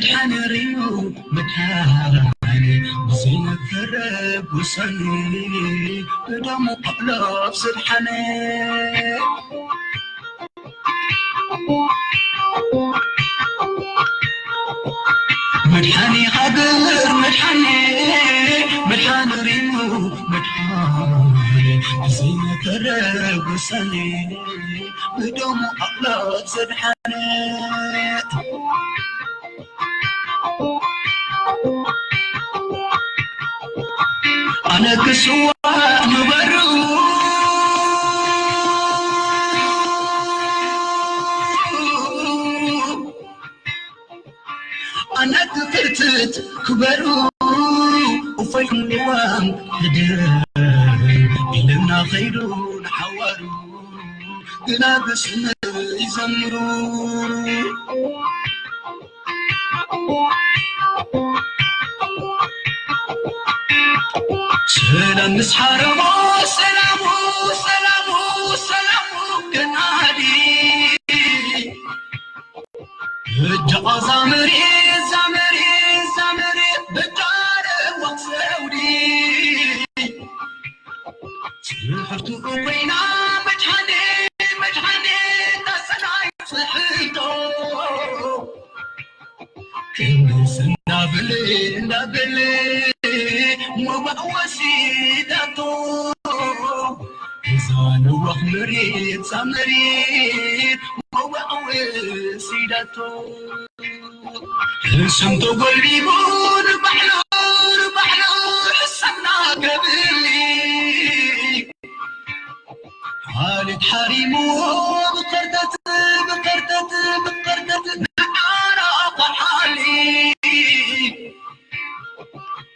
መድሓኒ ሪሙ መድሓኒ ብዘይነፈረ ውሳኔ ብደሙ ኣሕላፍ ዘድሓነ። መድሓኒ ሃገር መድሓኒ መድሓኒ ሪሙ መድሓኒ ብዘይነፈረ ውሳኔ ብደሙ ኣሕላፍ ዘድሓነ። ኣነ ክስዋእ ንበሩ ኣነ ክፍርትት ክበሩ እፎይ ክንዋም ሕድር ኢልና ኸይዱ ንሓዋሩ ግና ብስመይ ይዘምሩ። ሰላም ምስ ሓረሞ ሰላሙ ሰላሙ ሰላሙ ከናዲ እጃ ዛመሪ ዛመሪ ዛመሪ ብዳረ ወቅሰውዲ ጽሕፍቱ ኮይና መድሓኒ መድሓኒ ታሰናይ ጽሕፍቶ ክንስ እንዳብል እንዳብል መባእ ወሲዳቶ እዛ ነዋኽ መሬት ዛመሪ መባእ ወሲዳቶ። ስም ተጎልቢቡ ንባዕሉ ንባዕሉ ሕሰብና ገብሊ ሓሊት ሓሪምዎ ብኸርተት ብኸርተት ብኸርተት ንዓና ኸሓሊ።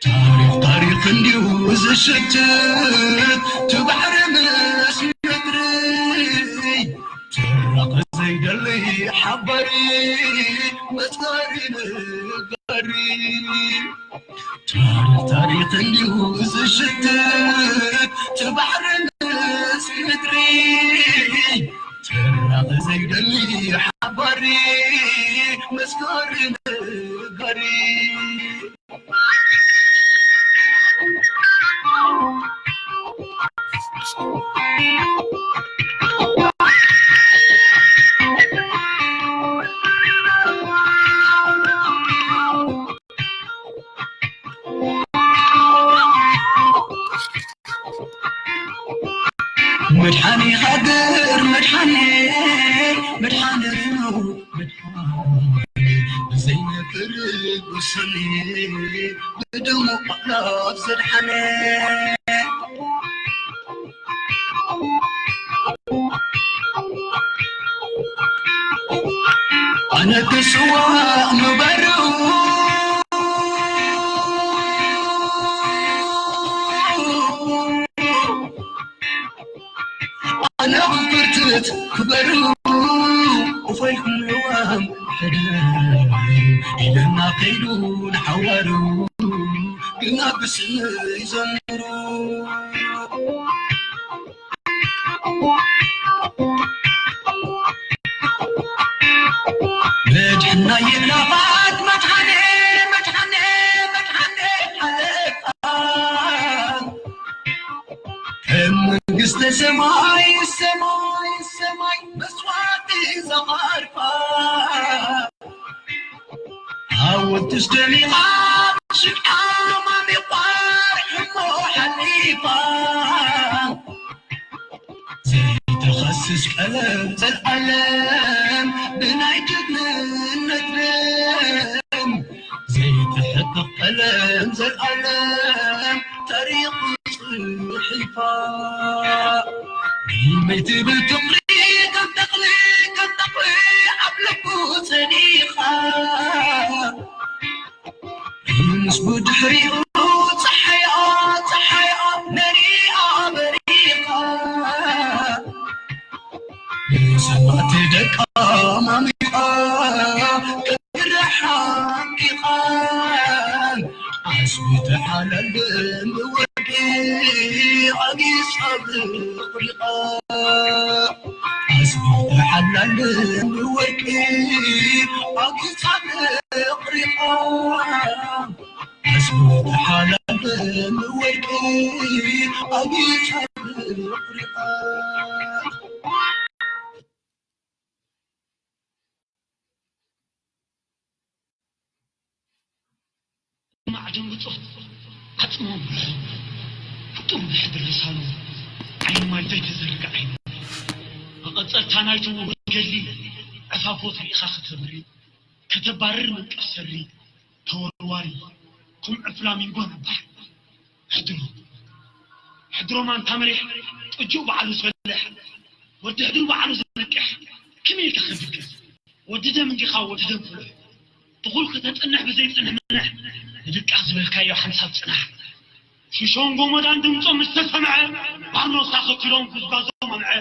ታሪኽ ታሪኽ እንዲዩ ዝሽትት ትባሕሪ ምስ ምድሪ ትራቕ ዘይደሊ ሓባሪ መጽገሪ ንገሪ። ታሪኽ ታሪኽ እንዲዩ ዝሽትት ትባሕሪ ምስ ምድሪ ትራቕ ዘይደሊ ሓባሪ መጽገሪ ንገሪ። መድሓኒ ሃገር መድሓኒ መድሓኒ ርኑ መድሓኒ ብዘይነፍር ውሳኔ ብደሙ ኣምላኽ ዘድሓነ። ኣነ ክስዋእ ንበሩ ኣነ ብብርትት ክበሩ እፎይ ክንዋም ሕድር ኢለና ከይዱ ንሓዋሩ ግና ብስም ይዘምሩ። መድሕና ይላፋት መድሓኔ መድሓኔ መድሓኔ ሓለፋ ከም መንግስተ ሰማይ ሰማይ ሰማይ መስዋዕቲ ዘቐርፋ ሓወልትስ ደሚቓ ሽምዓ ማሚቋ ርሕሞ ሓሊፋ ዘይተኸስስ ቀለም ዘልኣለም ብናይ ጅግንነት ደም ዘይትሕቅቕ ቀለም ዘልኣለም ታሪኹ ጽሒፋ። ንመይ ትብል ፍቕሪ ከም ተኽሊ፣ ከም ተኽሊ ኣብ ልቡ ጸኒኻ። ምስ ብድሕሪኡ ጸሓያ፣ ጸሓያ ነሪኣ በሪኻ። ንሰማዕቲ ደቃ ማሚኻ ክብሪ ሓቂኻ ዓስቢ ተሓላልን ብወርቂ ኣጊጻ ብቕሪቓ ዓስቢ ተሓላልን ብወርቂ ኣጊጻ ብቕሪቓ ኣስመ ተሓላልም ወርቂ ኣጊሻ ማዕደን ብጾት ዓጽሞም ፍጡር ብሕድሪ ልሳኑ ዓይኒ ማይ ዘይተዘርጋ ዓይኒ መቐጸልታ ናይቱ ውሁድ ገድሊ ዕፋፎት ርኢኻ ከተብሪ ከተባርር መንቀፍ ሰሪ ተወርዋሪ ኩምዒ ፍላሚንጎ ነባር ሕድሮ ሕድሮ ማንታ መሪሕ ጥጁእ ባዕሉ ዝበልሕ ወዲ ሕድሩ ባዕሉ ዘንቅሕ ከመይ ኢልካ ክትድቅስ ወዲ ደም እንዲኻ ወዲ ደም ፍሉሕ ትኹል ከተጽንሕ ብዘይጽንሕ ምንሕ ንድቃስ ዝበልካዮ ሓንሳብ ጽናሕ ሽሾን ጎመዳን ድምጾም ምስ ተሰምዐ ባርኖስ ኣኸቲሎም ጉዝጓዞም ኣምዐ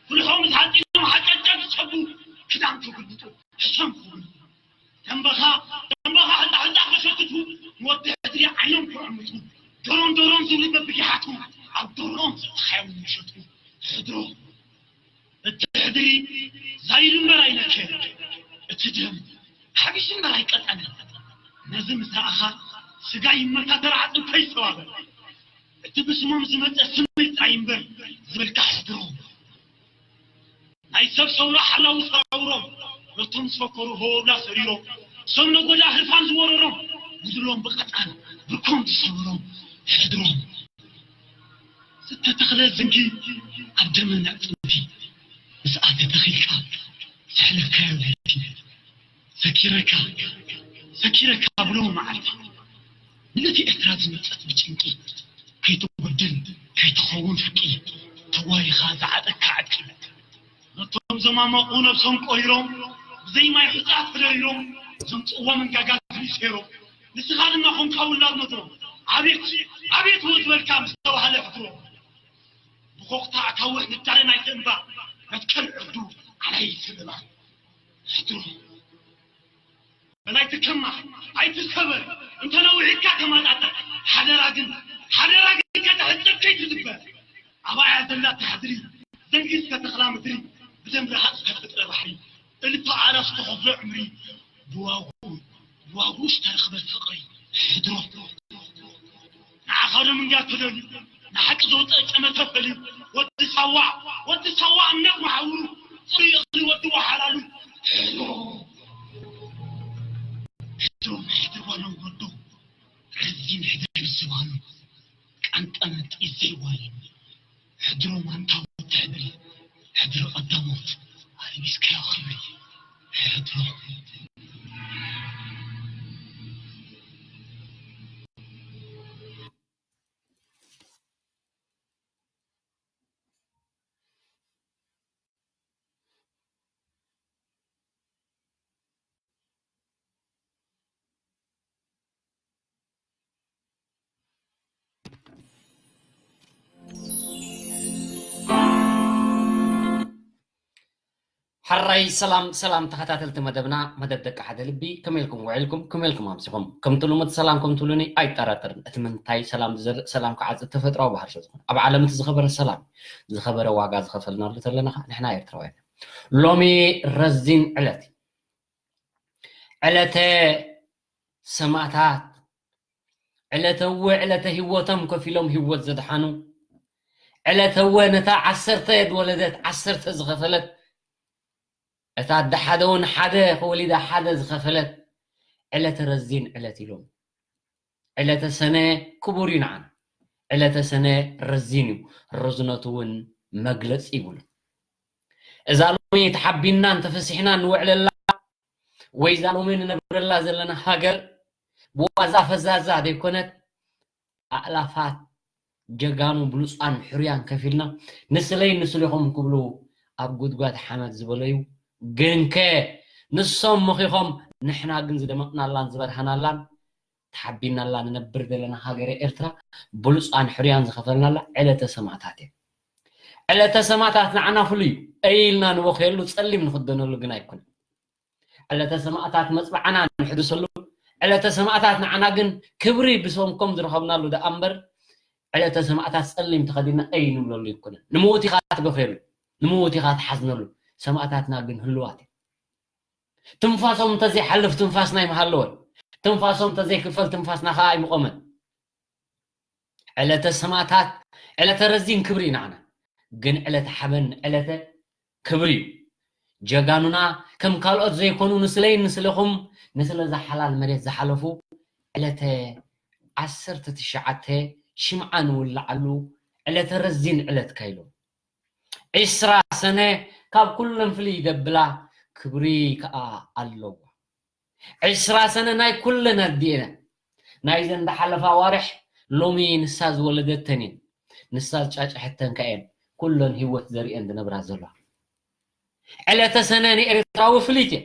ፍልሖም ምስ ሓጺኖም ሓጨጨ ዝሰቡ ክዳን ክግልጡ ሕሰም ክብሉ ደንበኻ ደንበኻ ሕንጣ ሕንጣ ከሸትቱ ንወዲ ሕድሪ ዓይኖም ክዕምቱ ዶሮን ዶሮን ዝብሉ በብጊሓቱ ኣብ ዶሮም ዝተኻየሙ ይሸቱ ሕድሮ እቲ ሕድሪ ዛይድ እምበር ኣይነከ እቲ ደም ሓቢስ እምበር ኣይቀጠነ ነዚ ምስ ረኣኻ ስጋ ይመታተር ዓጥንተይ ይሰባበር እቲ ብስሞም ዝመፀ ስመይ ጥራይ እምበር ዝብልካ ሕድሮ ናይ ሰብ ሰውራ ሓላው ሰራውሮም ነቶም ዝፈከሩ ሆብላ ሰሪሮም ሰብ ነጎዳ ህርፋን ዝወረሮም ጉድሎም ብቐጣን ብኮም ዝሰበሮም ሕድሮም ዝተተኽለ ዝንጊ ኣብ ደመን ኣዕፅምቲ ምስ ኣተ ተኺልካ ዘሕለፍካዮ ለይቲ ሰኪረካ ሰኪረካ ብሎ መዓልቲ ንእቲ ኤርትራ ዝመፀት ብጭንቂ ከይትጎድል ከይትኸውን ፍቂ ተዋሪኻ ዝዓጠካ ዕጥቂ ነቶም ዘማመቑ ነብሶም ቆሪሮም ብዘይ ማይ ሑፃት ተደሪሮም ዘምፅእዎ መንጋጋ ዝሪሰይሮም ንስኻ ድማ ኾንካ ውላድ ነቶም ኣቤት ኣቤት ወ ዝበልካ ምስ ተባህለ ሕድሮም ብኾኽታ ኣካውሕ ንዳረ ናይቲ እምባ መትከል ዕርዱ ዓላይ ስልባ ሕድሮም በላይ ትከማሕ ኣይትሰበር እንተነዊሕካ ተማጣጠር ሓደራ ግን ሓደራ ግን ከተሕፅር ከይትዝበር ኣብኣ እያ ዘላ ታሕድሪ ዘንጊ ዝተተኽላ ምድሪ ብደም ረሃፅ ዝተፈጥረ ባሕሪ እልፊ ኣላፍ ዝተኸፍሎ ዕምሪ ብዋጉ ብዋጉ ዝተረኽበ ፍቕሪ ሕድሮ ንዓኻ ዶ ምንጋር ተደልዩ ንሓቂ ዘውፅእ ጨመተ ፈልዩ ወዲ ሳዋ ወዲ ሳዋ እምነት መሓውሩ ፅሩይ እኽሊ ወዲ ወሓላሉ ሕድሮ ሕድሮ ሕድሮ ጓሎም ወዶ ረዚን ሕድሪ ዝባኑ ቀንጠመንጢ ዘይዋለኒ ሕድሮ ማንታ ወዲ ሕድሪ ሕድሪ ቀዳሞት ኣልቢስካዮ ክብሪ ሕድሮ ሕራይ ሰላም ሰላም ተኸታተልቲ መደብና መደብ ደቂ ሓደ ልቢ ከመይ ኢልኩም ውዒልኩም ከመይ ኢልኩም ኣምሲኹም ከምቲ ልሙድ ሰላም ከም ትብሉኒ ኣይጠራጠርን እቲ ምንታይ ሰላም ዝዘርእ ሰላም ክዓጽድ ተፈጥራዊ ባህሪ ስለ ዝኾነ ኣብ ዓለም እቲ ዝኸበረ ሰላም ዝኸበረ ዋጋ ዝኸፈልናሉ ዘለና ኸዓ ንሕና ኤርትራውያን ሎሚ ረዚን ዕለት እዩ ዕለተ ሰማእታት ዕለተ እወ ዕለተ ህይወቶም ከፊሎም ህይወት ዘድሓኑ ዕለተ እወ ነታ ዓሰርተ ዝወለደት ዓሰርተ ዝኸፈለት እታ ኣደ ሓደ እውን ሓደ ከወሊዳ ሓደ ዝኸፈለት ዕለተ ረዚን ዕለት ኢሎም ዕለተ ሰነ ክቡር እዩ ንዓና ዕለተ ሰነ ረዚን እዩ ረዝነቱ እውን መግለፂ ይብሉ እዛ ሎሚ ተሓቢንና እንተፈሲሕና ንውዕለላ ወይ እዛ ሎሚ ንነብረላ ዘለና ሃገር ብዋዛ ፈዛዛ ዘይኮነት ኣእላፋት ጀጋኑ ብሉፃን ሕሩያን ከፊልና ንስለይ ንስሊኹም ክብሉ ኣብ ጉድጓድ ሓመድ ዝበለዩ ግንከ ንሶም መኺኾም ንሕና ግን ዝደመቕናላን ዝበርሃናላን ተሓቢናላ ንነብር ዘለና ሃገረ ኤርትራ ብሉፃን ሕሩያን ዝኸፈልናላ ዕለተ ሰማእታት እየ ዕለተ ሰማእታት ንዓና ፍሉይ እዩ ኢልና ንበኽየሉ ፀሊም ንኽደነሉ ግን ኣይኮነን ዕለተ ሰማእታት መፅብዓና ንሕድሰሉ ዕለተ ሰማእታት ንዓና ግን ክብሪ ብሰንኮም ዝረኸብናሉ ደኣ እምበር ዕለተ ሰማእታት ፀሊም ተኸዲና እይ ንብለሉ ይኮነን ንምውት ኢኻ ትበኽየሉ ንምውት ኢኻ ትሓዝነሉ ሰማእታትና ግን ህልዋት እዮም ትንፋሶም እንተዘይሓልፍ ትንፋስና ኣይምሃለወን ትንፋሶም ተዘይክፈል ትንፋስና ከዓ ኣይምቆመን። ዕለተ ሰማእታት ዕለተ ረዚን ክብሪ እዩ ንዓና። ግን ዕለተ ሓበን ዕለተ ክብሪ እዩ። ጀጋኑና ከም ካልኦት ዘይኮኑ ንስለይን ንስለኹም ንስለ እዛ ሓላል መሬት ዝሓለፉ ዕለተ ዓሰርተ ትሽዓተ ሽምዓ ንውልዓሉ ዕለተ ረዚን ዕለት ካይሎም ዕስራ ሰነ ካብ ኩለን ፍልይ ዘብላ ክብሪ ከዓ ኣለዋ። ዕስራ ሰነ ናይ ኩለን ኣዲኤን ናይዘን ዝሓለፋ ኣዋርሕ ሎሚ ንሳ ዝወለደተን እየን። ንሳ ዝጫጭሐተን ከ እየን ኩለን ህይወት ዘርእየን ዝነብራ ዘለዋ። ዕለተ ሰነ ንኤርትራዊ ፍልይቲ እየ።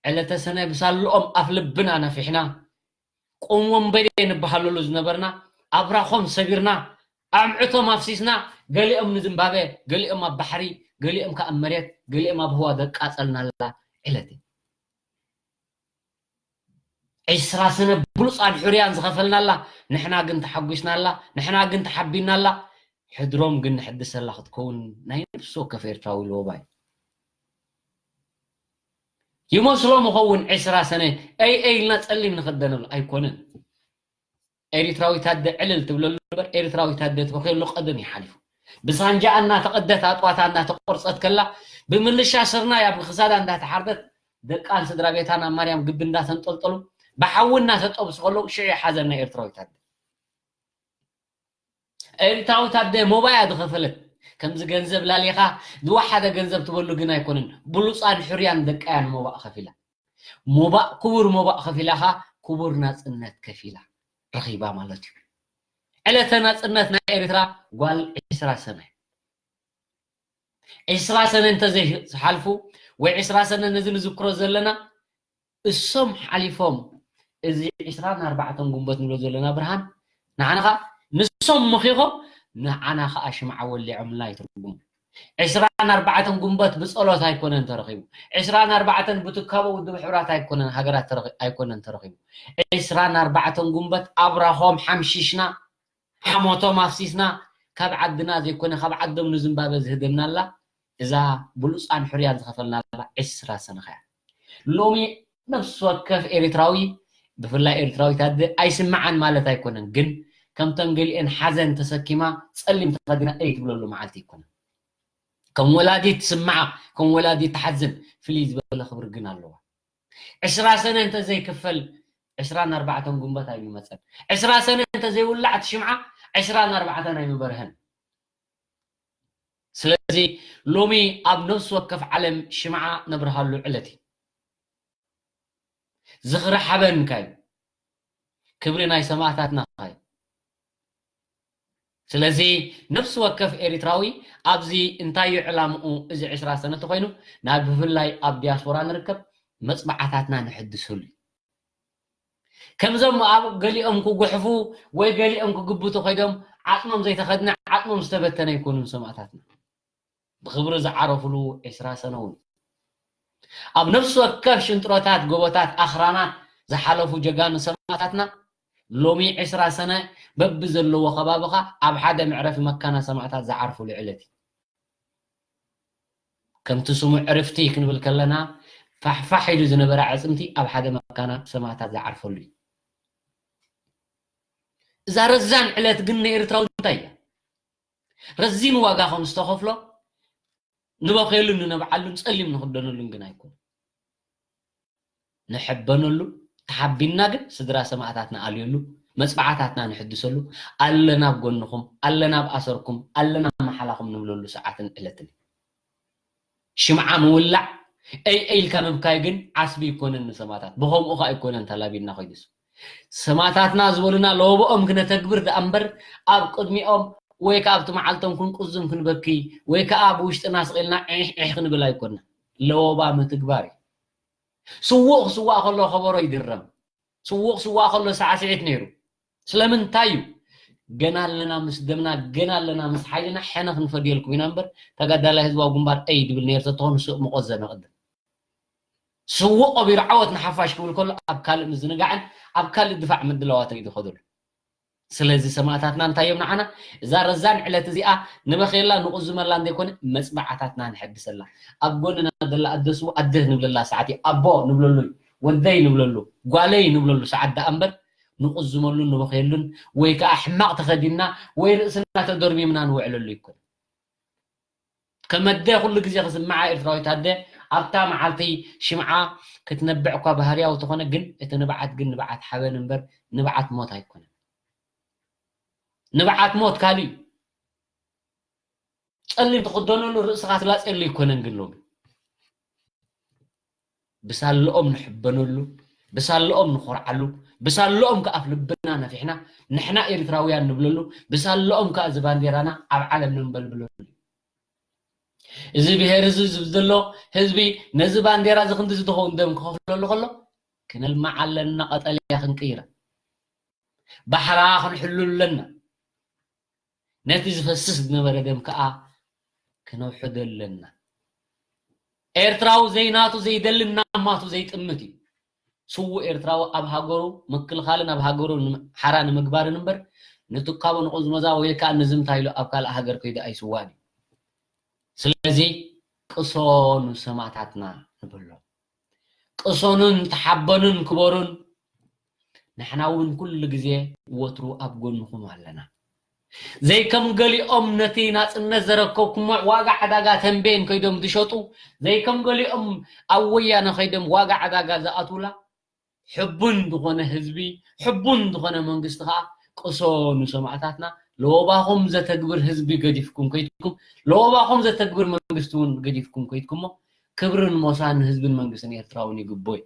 ዕለተ ሰነ ብሳልኦም ኣፍ ልብና ነፊሕና ቁም ወንበዴ ንበሃለሉ ዝነበርና ኣብራኾም ሰቢርና ኣምዕቶም ኣፍሲስና ገሊኦም ንዝምባበ ገሊኦም ኣብ ባሕሪ ገሊኦም ከኣ መሬት ገሊኦም ኣብ ህዋ ዘቃጸልናላ ዕለት እያ። ዕስራ ሰነ ብሉጻን ሕርያን ዝኸፈልናላ ንሕና ግን ተሓጒስናላ ንሕና ግን ተሓቢናላ ሕድሮም ግን ንሕድሰላ ክትከውን ናይ ነብሲ ወከፍ ኤርትራዊ ለወባ እዩ። ይመስሎም ይኸውን ዕስራ ሰነ ኣይ ኣይ ኢልና ጸሊም ንኸደነሉ ኣይኮነን። ኤሪትራዊት ኣደ ዕልል ትብለሉ እምበር ኤሪትራዊት ኣደ ተበኺሉ ቀደም ይሓሊፉ። ብሳንጃኣ እናተቐደት ኣጥዋታ እናተቆርጸት ከላ ብምልሻ ስርናይ ኣብ ክሳዳ እንዳተሓርደት ደቃን ስድራ ቤታን ኣብ ማርያም ግቢ እንዳተንጠልጠሉ ብሓዊ እናተጠብሱ ከለዉ ሽዑ ይሓዘን ናይ ኤርትራዊት ኣደ። ኤርትራዊት ኣደ ሞባያ ዝኸፈለት ከምዚ ገንዘብ ላሊኻ ዝወሓደ ገንዘብ ትበሉ ግን ኣይኮነን። ብሉፃን ሕርያን ደቃያን ሞባእ ከፊላ ሞባእ ክቡር ሞባእ ከፊላኻ ክቡር ናፅነት ከፊላ ረኺባ ማለት እዩ። ዕለተ ናፅነት ናይ ኤርትራ ጓል ዕስራ ሰነ ዕስራ ሰነ እንተዘይሓልፉ ወይ ዕስራ ሰነ ነዚ ንዝክሮ ዘለና እሶም ሓሊፎም እዚ ዕስራን ኣርባዕተን ጉንበት ንብሎ ዘለና ብርሃን ንዓና ከዓ ንሶም መኺኾም ንዓና ከዓ ሽምዓ ወሊዖምልና ይትርጉሙ። ዕስራን ኣርባዕተን ጉንበት ብጸሎት ኣይኮነን ተረኺቡ። ዕስራን ኣርባዕተን ብትካቦ ውድብ ሕብራት ኣይኮነን ሃገራት ተረኺ- ኣይኮነን ተረኺቡ። ዕስራን ኣርባዕተን ጉንበት ኣብራኾም ሓምሺሽና ሓሞቶም ኣፍሲስና ካብ ዓድና ዘይኮነ ካብ ዓዶም ንዝምባበ ዝህደምናላ እዛ ብሉፃን ሕርያን ዝኸፈልናላ ዕስራ ሰነኻ እያ። ሎሚ ነፍሲ ወከፍ ኤርትራዊ ብፍላይ ኤርትራዊት ኣደ ኣይስምዓን ማለት ኣይኮነን፣ ግን ከምተን ገሊኤን ሓዘን ተሰኪማ ጸሊም ተኸዲና እይ ትብለሉ መዓልቲ ኣይኮነን። ከም ወላዲት ትስምዓ፣ ከም ወላዲት ትሓዝን ፍልይ ዝበለ ክብሪ ግን ኣለዋ። ዕስራ ሰነ እንተዘይክፈል ዕስራን ኣርባዕተን ጉንበት ኣይምመጸን። ዕስራ ሰነ እንተዘይውላዕ እቲ ሽምዓ ዕስራን ኣርባዕተን ኣይምበርሀን። ስለዚ ሎሚ ኣብ ነፍሲ ወከፍ ዓለም ሽምዓ ነብርሃሉ ዕለት እዩ። ዝኽሪ ሓበንካ እዩ። ክብሪ ናይ ሰማእታትና እዩ። ስለዚ ነፍሲ ወከፍ ኤሪትራዊ ኣብዚ እንታይ እዩ ዕላምኡ እዚ ዕስራ ሰነ ተኾይኑ ናብ ብፍላይ ኣብ ዲያስፖራ ንርከብ መፅባዓታትና ንሕድሰሉ እዩ። ከምዞም ኣብ ገሊኦም ክጉሕፉ ወይ ገሊኦም ክግብቱ ኮይዶም ዓፅሞም ዘይተኸድነ ዓፅሞም ዝተበተነ ኣይኮኑን ሰማእታትና። ብኽብሪ ዝዓረፉሉ ዕስራ ሰነ እውን ኣብ ነፍሲ ወከፍ ሽንጥሮታት ጎቦታት ኣኽራናት ዝሓለፉ ጀጋኑ ሰማእታትና ሎሚ ዕስራ ሰነ በብዘለዎ ከባብኻ ኣብ ሓደ መዕረፊ መካና ሰማእታት ዝዓርፉሉ ዕለት እዩ። ከምቲ ስሙ ዕርፍቲ ክንብል ከለና ፋሕፋሕ ኢሉ ዝነበረ ኣዕፅምቲ ኣብ ሓደ መካና ሰማእታት ዝዓርፈሉ እዩ። እዛ ረዛን ዕለት ግን ንኤርትራዊ እንታይ እያ? ረዚን ዋጋ ከም ዝተኸፍሎ ንበኽየሉን ንነብዓሉን ጸሊም ንኽደነሉን ግን ኣይኮነን። ንሕበነሉ ተሓቢንና ግን ስድራ ሰማእታትና ኣልየሉ መፅባዕታትና ንሕድሰሉ ኣለና ኣብ ጎንኹም ኣለና ኣብ ኣሰርኩም ኣለና ኣብ መሓላኹም ንብለሉ ሰዓትን ዕለትን እዩ። ሽምዓ ምውላዕ እይ እይ ኢልካ ምብካይ ግን ዓስቢ ይኮነን ንሰማእታት። ብኸምኡ ኸኣ ኣይኮነን ተላቢድና ኮይኑስ ሰማእታትና ዝበሉና ለወብኦም ክነተግብር ደኣ እምበር ኣብ ቅድሚኦም ወይ ከኣ ኣብቲ መዓልቶም ክንቁዝም ክንበኪ ወይ ከኣ ብውሽጥና ስቕ ኢልና ዒሕ ዒሕ ክንብል ኣይኮንና። ለወባ ምትግባር እዩ። ስዉእ ክስዋእ ከሎ ከበሮ ይድረም። ስዉእ ክስዋእ ከሎ ሳዕስዒት ነይሩ። ስለምንታይ እዩ? ገና ኣለና ምስ ደምና፣ ገና ኣለና ምስ ሓይልና፣ ሕነ ክንፈድየልኩም ኢና እምበር፣ ተጋዳላይ ህዝባዊ ግንባር እይ ድብል ነይሩ ተትኾኑ ስቕ ምቖዘመ ቅድም። ስዉእ ቆቢሩ ዓወት ንሓፋሽ ክብል ከሎ፣ ኣብ ካልእ ምዝንጋዕን ኣብ ካልእ ድፋዕ ምድላዋትን እዩ ዝኸደሉ። ስለዚ ሰማእታትና እንታይ እዮም ንዓና? እዛ ረዛን ዕለት እዚኣ ንበኽየላ ንቑዝመላ እንዘይኮነ፣ መጽባዕታትና ንሐድሰላ። ኣብ ጎንና ዘላ ኣደ ስዉእ ኣደ ንብለላ ሰዓት እዩ። ኣቦ ንብለሉ እዩ። ወደይ ንብለሉ፣ ጓለይ ንብለሉ ሰዓት ደኣ እምበር ንቕዝመሉን ንበኽየሉን ወይ ከዓ ሕማቕ ተኸዲንና ወይ ርእስና ተደርሚምና ንውዕለሉ ኣይኮነን። ከም ኣደ ኩሉ ግዜ ክስምዓ ኤርትራዊት ኣደ ኣብታ መዓልቲ ሽምዓ ክትነብዕ እኳ ባህርያዊ ተኾነ ግን እቲ ንብዓት ግን ንብዓት ሓበን እምበር ንብዓት ሞት ኣይኮነን። ንብዓት ሞት ካልእ እዩ። ጸሊም ትኽደነሉ ርእስኻ ትላጸሉ ኣይኮነን ግን ሎሚ ብሳለኦም ንሕበነሉ፣ ብሳለኦም ንኾርዓሉ፣ ብሳለኦም ከኣ ኣብ ልብና ነፊሕና ንሕና ኤርትራውያን ንብለሉ፣ ብሳለኦም ከኣ እዚ ባንዴራና ኣብ ዓለም ነንበልብለሉ። እዚ ብሄር እዚ ዝብል ዘሎ ህዝቢ ነዚ ባንዴራ እዚ ክንዲ ዝትኸውን ደም ክኸፍለሉ ከሎ ክነልምዓ ኣለና፣ ቀጠልያ ክንቅይራ፣ ባሕራ ክንሕሉ ኣለና። ነቲ ዝፈስስ ዝነበረ ደም ከኣ ክነውሕዶ ኣለና። ኤርትራዊ ዘይናቱ ዘይደልን ናማቱ ዘይጥምት እዩ። ስዉእ ኤርትራዊ ኣብ ሃገሩ ምክልኻልን ኣብ ሃገሩ ንም- ሓራ ንምግባርን እምበር ንትካቦ ንቑዝመዛ ወይ ከኣ ንዝምታ ኢሉ ኣብ ካልእ ሃገር ከይዱ ኣይስዋእን እዩ። ስለዚ ቅሰኑ ሰማእታትና ንብሎም። ቅሰኑን ተሓበኑን ክበሩን። ንሕና እውን ኩሉ ግዜ ወትሩ ኣብ ጎንኹም ኣለና። ዘይከም ገሊኦም ነቲ ናጽነት ዘረከብኩሞ ዋጋ ዕዳጋ ተንቤን ከይዶም ዝሸጡ፣ ዘይከም ገሊኦም ኣብ ወያነ ከይዶም ዋጋ ዕዳጋ ዝኣትውላ፣ ሕቡን ዝኾነ ህዝቢ፣ ሕቡን ዝኾነ መንግስቲ ከኣ ቅሰኑ ሰማእታትና፣ ለወባኹም ዘተግብር ህዝቢ ገዲፍኩም ከይድኩም፣ ለወባኹም ዘተግብር መንግስቲ እውን ገዲፍኩም ከይድኩሞ፣ ክብርን ሞሳን ንህዝብን መንግስትን ኤርትራ እውን ይግቦ እዩ።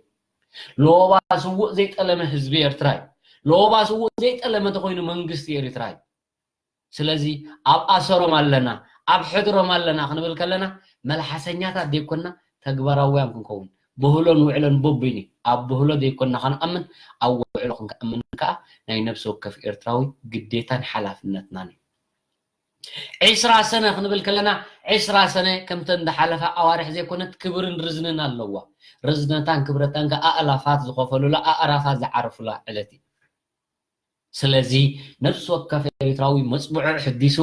ለወባ ስዉእ ዘይጠለመ ህዝቢ ኤርትራ እዩ። ለወባ ስዉእ ዘይጠለመ ተኾይኑ መንግስቲ ኤርትራ እዩ። ስለዚ ኣብ ኣሰሮም ኣለና፣ ኣብ ሕድሮም ኣለና ክንብል ከለና መልሓሰኛታት ዘይኮንና ተግባራውያን ክንከውን፣ ብህሎን ውዕሎን በበይኑ ኣብ ብህሎ ዘይኮንና ክንኣምን፣ ኣብ ውዕሎ ክንኣምን ከኣ ናይ ነብሲ ወከፍ ኤርትራዊ ግዴታን ሓላፍነትናን እዩ። ዒስራ ሰነ ክንብል ከለና ዒስራ ሰነ ከምተን ዝሓለፋ ኣዋርሕ ዘይኮነት ክብርን ርዝንን ኣለዋ። ርዝነታን ክብረታን ከኣ ኣእላፋት ዝኸፈሉላ ኣእራፋት ዝዓረፉላ ዕለት እዩ። ስለዚ ነፍሲ ወከፍ ኤርትራዊ መጽብዑ ሕዲሱ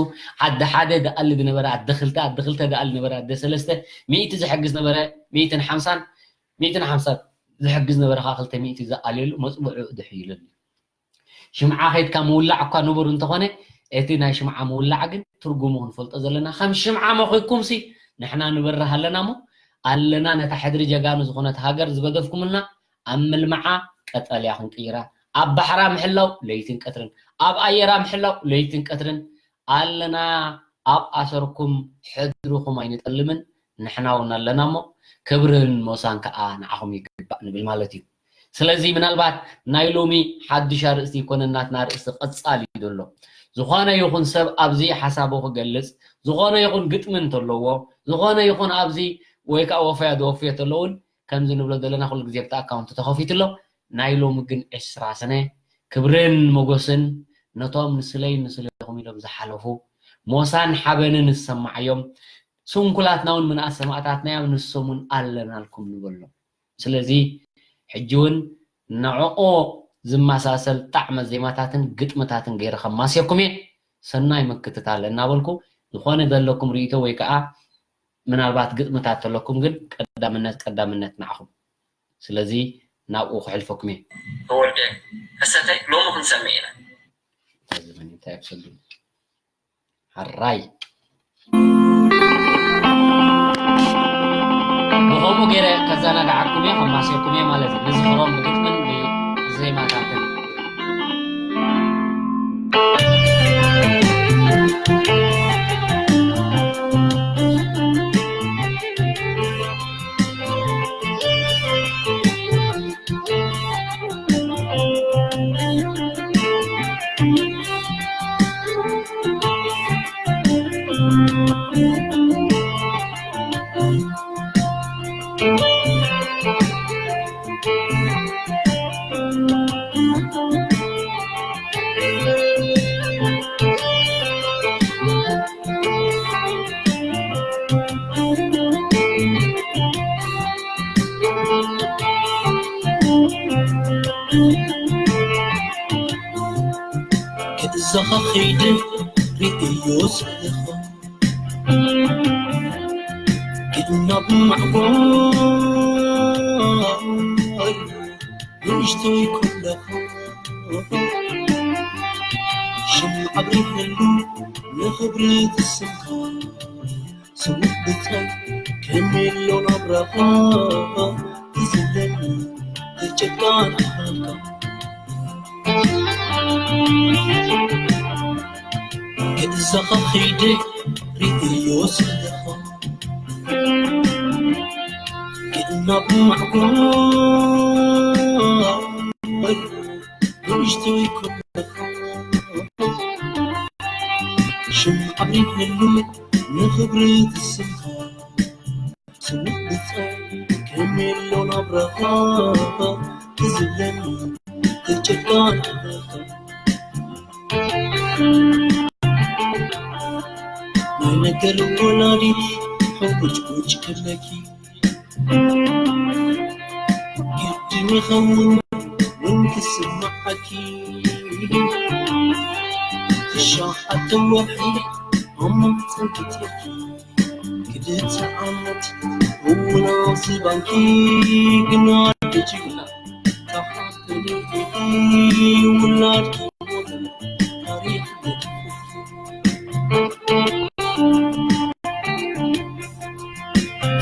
ዓዲ ሓደ ዝኣሊ ዝነበረ ዓዲ ክልተ ዓዲ ክልተ ዝኣሊ ነበረ ዓዲ ሰለስተ ሚእቲ ዝሕግዝ ነበረ ሚእትን ሓምሳን ሚእትን ሓምሳን ዝሕግዝ ነበረ ከዓ ክልተ ሚእቲ ዝኣልየሉ መጽብዑ ድሕይለሉ። ሽምዓ ከይድካ ምውላዕ እኳ ንቡር እንተኾነ እቲ ናይ ሽምዓ ምውላዕ ግን ትርጉሙ ክንፈልጦ ዘለና ከም ሽምዓ መኺኩምሲ ንሕና ንበርህ ኣለና እሞ ኣለና ነታ ሕድሪ ጀጋኑ ዝኾነት ሃገር ዝገደፍኩምልና ኣብ ምልምዓ ቀጠልያ ክንቅይራ ኣብ ባሕራ ምሕላው ለይትን ቀትርን ኣብ ኣየራ ምሕላው ለይትን ቀትርን ኣለና ኣብ ኣሰርኩም ሕድርኹም ኣይንጠልምን ንሕና እውን ኣለና እሞ ክብርን ሞሳን ከዓ ንዓኹም ይግባእ ንብል ማለት እዩ። ስለዚ ምናልባት ናይ ሎሚ ሓድሽ ኣርእስቲ ይኮነ ናትና ኣርእስቲ ቀጻሊ እዩ ዘሎ። ዝኾነ ይኹን ሰብ ኣብዚ ሓሳቡ ክገልጽ ዝኾነ ይኹን ግጥሚ እንተለዎ ዝኾነ ይኹን ኣብዚ ወይ ከዓ ወፈያ ዝወፍዮ ተለውን ከምዚ ንብሎ ዘለና ኩሉ ግዜ ብቲ ኣካውንት ተኸፊቱ ኣሎ ናይ ሎሚ ግን ዕስራ ሰነ ክብርን ሞጎስን ነቶም ንስለይ ንስለኹም ኢሎም ዝሓለፉ ሞሳን ሓበንን ዝሰማዓዮም ስንኩላትና እውን ምንኣስ ሰማእታትና እዮም ንሶም እውን ኣለናልኩም ንበሎም ስለዚ ሕጂ እውን ንዕኡ ዝመሳሰል ጣዕመ ዜማታትን ግጥምታትን ገይረ ከማስየኩም እየ ሰናይ ምክትታል እናበልኩ ዝኾነ ዘለኩም ርእይቶ ወይ ከዓ ምናልባት ግጥምታት ተለኩም ግን ቀዳምነት ቀዳምነት ንዓኹም ስለዚ ናብኡ ክሕልፈኩም እየ ተወልደ ከሰተ ሎሚ ክንሰምዕ ኢና እንታይ ክሰዱ ሓራይ ብኸምኡ ገይረ ከዘናግዓኩም እየ ከማስየኩም እየ ማለት እዩ ንዝኽሮም ብግጥምን ብዜማታትን ክእዘኻ ኸይደ ርእዮ ዘለኹ ግድና ብማዕጎል ንእሽቶይ ከለኻ ሽም ኣብሪህሉ ንኽብሪ ትስምካ ስዉእ ብጻይ ከመይ ኣሎ ናብራኻ ትዝለኒ ትጨቃ ናብራኻ ገዛኻ ኸይደ ርእዮ ዘለኻ ግን ናብ ማዕጎል ንእሽቶይ ከለኻ ሽም ኣብሪህሉ ንኽብሪ ትስምካ ስዉእ ብጻይ ከመይ ኣሎ ናብራኻ ትዝለኒ ትጨቃ ናብራኻ ናይ ነገር ወላዲት ሕንቁጭቁጭ ክብለኪ ግድን ይኸውን ውን ክስምዓኪ ትሻዓተ ወርሒ ኣብ ማህፀን ክትልኪ ክልተ ዓመት እውን ኣብዚ ባንኪ ግና ደጅብላ ተሓተኒ ኢኺ ውላድኪ ሞተ ታሪኽ ገድፍኪ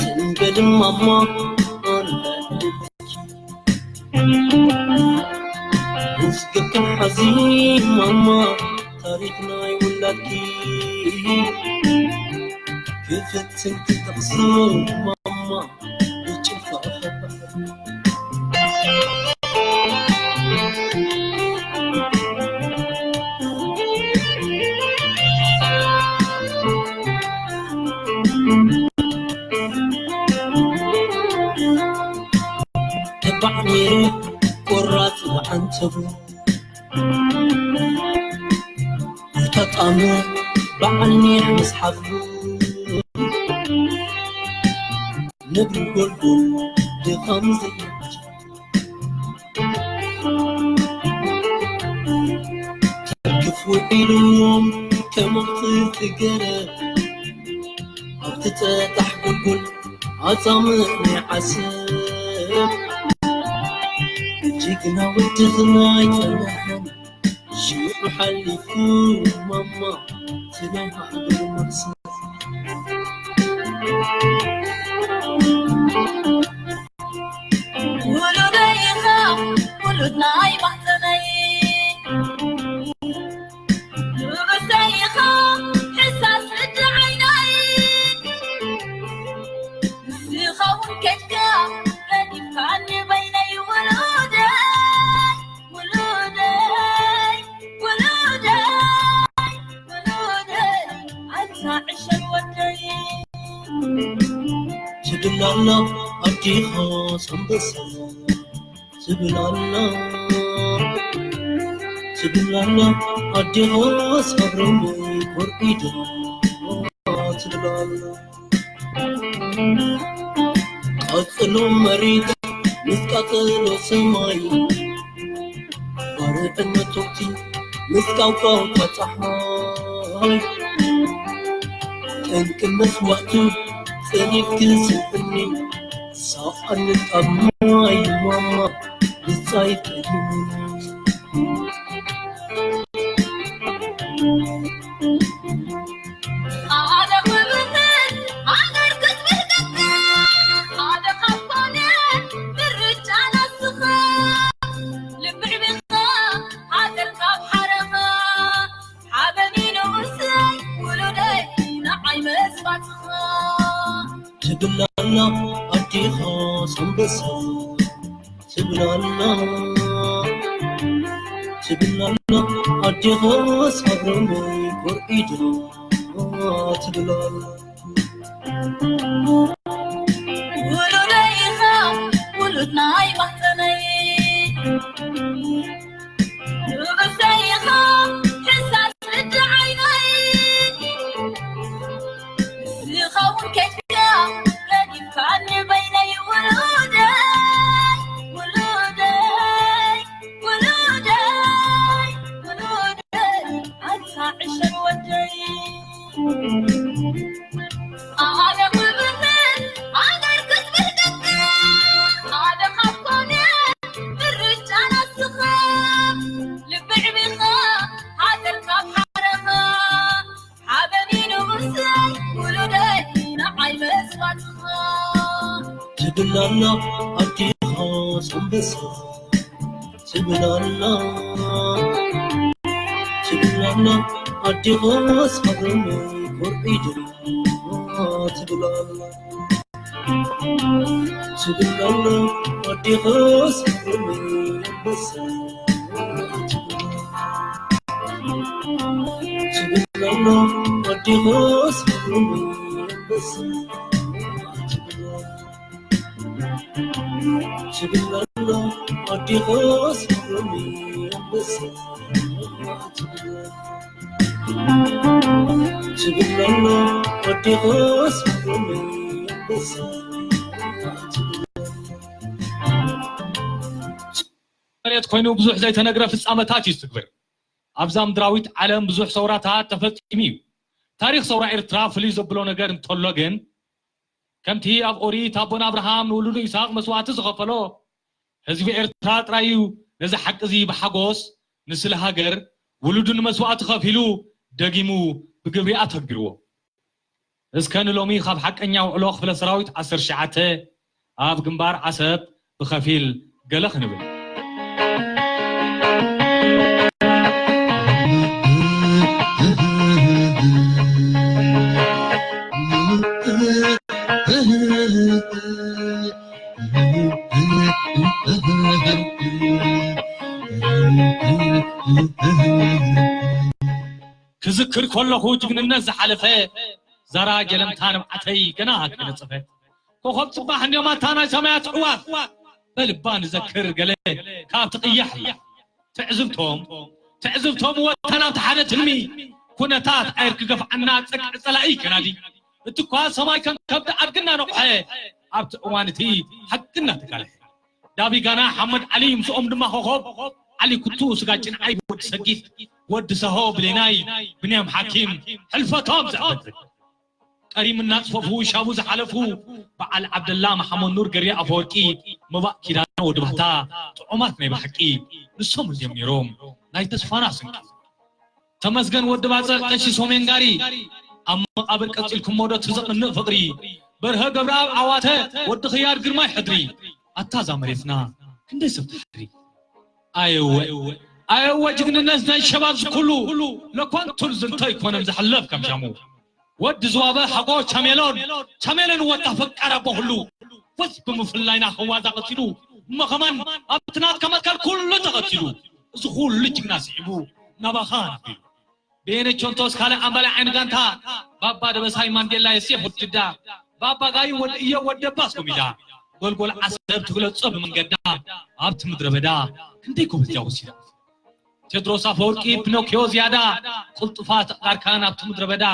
ትንበል ማማ ኣላ ውዝግብክን ሓዚ ማማ ታሪኽ ናይ ውላድኪ ክፍትን ክጠቕሶ ማማ ብጭፋ ተባዕ ነይሩ ቆራጽ ወዓንተቡ ተጣሙ በዓል ኒሕ ምስ ሓፍሩ ነብሪ ጎልጎል ድኻም ዘይብሉ ትርክፍ ውዒልዎም ከም ኣኽፍቲ ገረብ ኣብቲ ጸጣሕ ጎልጎል ኣጻምእ ናይ ዓሰብ ጅግና ወዲ ዝናይ ጸንሐን ሽዑ ሓሊፉ ማማ እቲ ናይ ማሕበር መቕሰን ውሉደይ ኢኻ ውሉድ ናይ ማሕፀነይ ንእሰይ ኢኻ ሕሳስ ልዲ ዓይነይ ዝኸውን ከድካ ረዲፍካኒ በይነይ ውሉደይ ውሉደይ ውሉደይ ውሉደይ ኣንታ ዕሸል ወደይ ትብል ኣላ ኣዴኻ ኣንበሳ ትብል ኣላ ትብል ኣላ ኣዴኻ ሳብረኒ ኮርዒዳ ትብል ኣላ ቀጽሎ መሬት ምስ ቀጽሎ ሰማይ ባርዕነት ቶቲ ምስ ቃውቃው ተጻሕማይ ጠንቂ መስዋእቱ ጸኒት ክስእኒ ሳቐኒ ኣብ ማይ ማማ ብጻይ ቀዲሙኒ ሓደ ክብርነት ሃገር ክትብህገካ ሓደ ካብ ኮነ ምርጫ ናስኻ ልብዕ ብኻ ሃገር ካብ ሓረኻ ሓበኒ ንኡሰይ ውሉደይ ንዓይ መስዋዕትኻ ትብል ኣላ ኣዴኻ ኣንበሳ ትብል ኣላ ትብል ኣላ ኣዴኻ ሳብረኒ ኮርዒዳ ትብል ኣላ ውሉደይ ኢኻ ውሉድ ናይ ማህፀነይ ንእሰይ ኢኻ ሕሳስ ልዲ ዓይነይ ዝኸውን ከድካ ረዲፍካኒ በይነይ ውሉደይ ውሉደይ ውሉደይ ውሉደይ ኣንታ ዕሸል ወደይ ኣነ ክብርነት ኣገር ክትብህገካ ሓደ ካብ ኮነ ምርጫ ትብል ኣላ ኣዴኻስ ኣንበሳ ትብል ኣላ ትብል ኣላ ኣዴኻስ ፈረመይ ኮርዒዳ ትብል ኣላ ትብል ኣላ ኣዴኻስ ፈረመይ ኣንበሳ ትብል ኣላ ኣዴኻስ ፈረመይ ኣንበሳ ትብል ኣላ ኣዴኻስ ፈረመይ ኣንበሳ ትብል ኣላ ኣዴኻስ ፈረመይ ኣንበሳ መሬት ኮይኑ ብዙሕ ዘይተነግረ ፍጻመታት እዩ ዝትግብር። ኣብዛ ምድራዊት ዓለም ብዙሕ ሰውራታት ተፈጺሙ እዩ። ታሪኽ ሰውራ ኤርትራ ፍልይ ዘብሎ ነገር እንተሎ ግን፣ ከምቲ ኣብ ኦሪት ኣቦና ኣብርሃም ንውሉዱ ይስሃቅ መስዋእቲ ዝኸፈሎ፣ ህዝቢ ኤርትራ ጥራይ እዩ ነዚ ሓቂ እዚ ብሓጎስ ንስለ ሃገር ውሉዱ ንመስዋእቲ ከፊሉ ደጊሙ ብግብሪ ኣተግቢርዎ። እስከ ንሎሚ ካብ ሓቀኛ ውዕሎ ክፍለ ሰራዊት ዓሰርተ ትሽዓተ ኣብ ግንባር ዓሰብ ብኸፊል ገለ ክንብል። ክዝክር ከለኹ ጅግንነት ዝሓለፈ ዛራ ጀለምታ ንብዓተይ ገና ከይነጸፈት ኮኸብ ጽባሕ እንድዮም ኣታ ናይ ሰማያት ኣዕዋፍ በልባ ንዘክር ገለ ካብቲ ቅያሕ እያ። ትዕዝብቶም ትዕዝብቶም ወታ ናብቲ ሓደ ትልሚ ኩነታት ኣየር ክገፍዓና ጽቅዒ ጸላኢ ከናዲ እቲ እኳ ሰማይ ከም ከብዲ ኣድግና ነቑሐ ኣብቲ እዋን እቲ ሓቂ እናተጋልሐ ዳቢጋና ሓመድ ዓሊ ምስኦም ድማ ኮኾብ ዓሊ ኩቱ ስጋጭን ዓይብ ወዲ ሰጊት ወዲ ሰሆ ብሌናይ ብንያም ሓኪም ሕልፈቶም ዘዕበጥጥ ቀሪምና ጽፈፉ ሻቡ ዝሓለፉ በዓል ዓብደላ መሓመድ ኑር ገርያ ኣፈወርቂ መባእ ኪዳነ ወዲ ባህታ ጥዑማት ናይ ብሓቂ ንሶም እዮም ነይሮም ናይ ተስፋና ስንቂ ተመስገን ወዲ ባጽዕ ቀሺ ሶሜን ጋሪ ኣብ መቓብር ቀጺልኩሞ ዶ ትዘቕንእ ፍቕሪ በርሀ ገብረኣብ ዓዋተ ወዲ ኽያድ ግርማይ ሕድሪ ኣታ እዛ መሬትና ክንደይ ሰብ ትሓድሪ ኣየወ ኣየወ ጅግንነት ናይ ሸባብ ዝኩሉ ለኳንቱን ዝንቶ ኣይኮነን ዝሕለፍ ከም ሻሙ ወዲ ዝዋበ ሓጎ ቻሜሎን ቻሜሎን ወጣ ፈቃር ኣቦ ኩሉ ፈስ ብምፍላይና ከዋዛ ቀቲሉ እሞ ከማን ኣብቲ ናትካ መትከል ኩሉ ተቐቲሉ እዚ ኩሉ ጅግና ስዒቡ ናባኻ ነቢሉ ብኤነቾንቶስ ካልእ ኣምባላይ ዓይኒ ጋንታ ባባ ደበሳይ ማንዴላ የሴፍ ወዲ ጅዳ ባባ ጋዩ ወዲ እዮ ወዲ ኣባስ ጎሚዳ ጎልጎል ዓሰብ ትግለጾ ብመንገዳ ኣብቲ ምድረ በዳ ክንደይ ጎበዝያ ወሲዳ ቴድሮስ ኣፈወርቂ ፒኖክዮ ዝያዳ ቅልጡፋት ኣርካን ኣብቲ ምድረ በዳ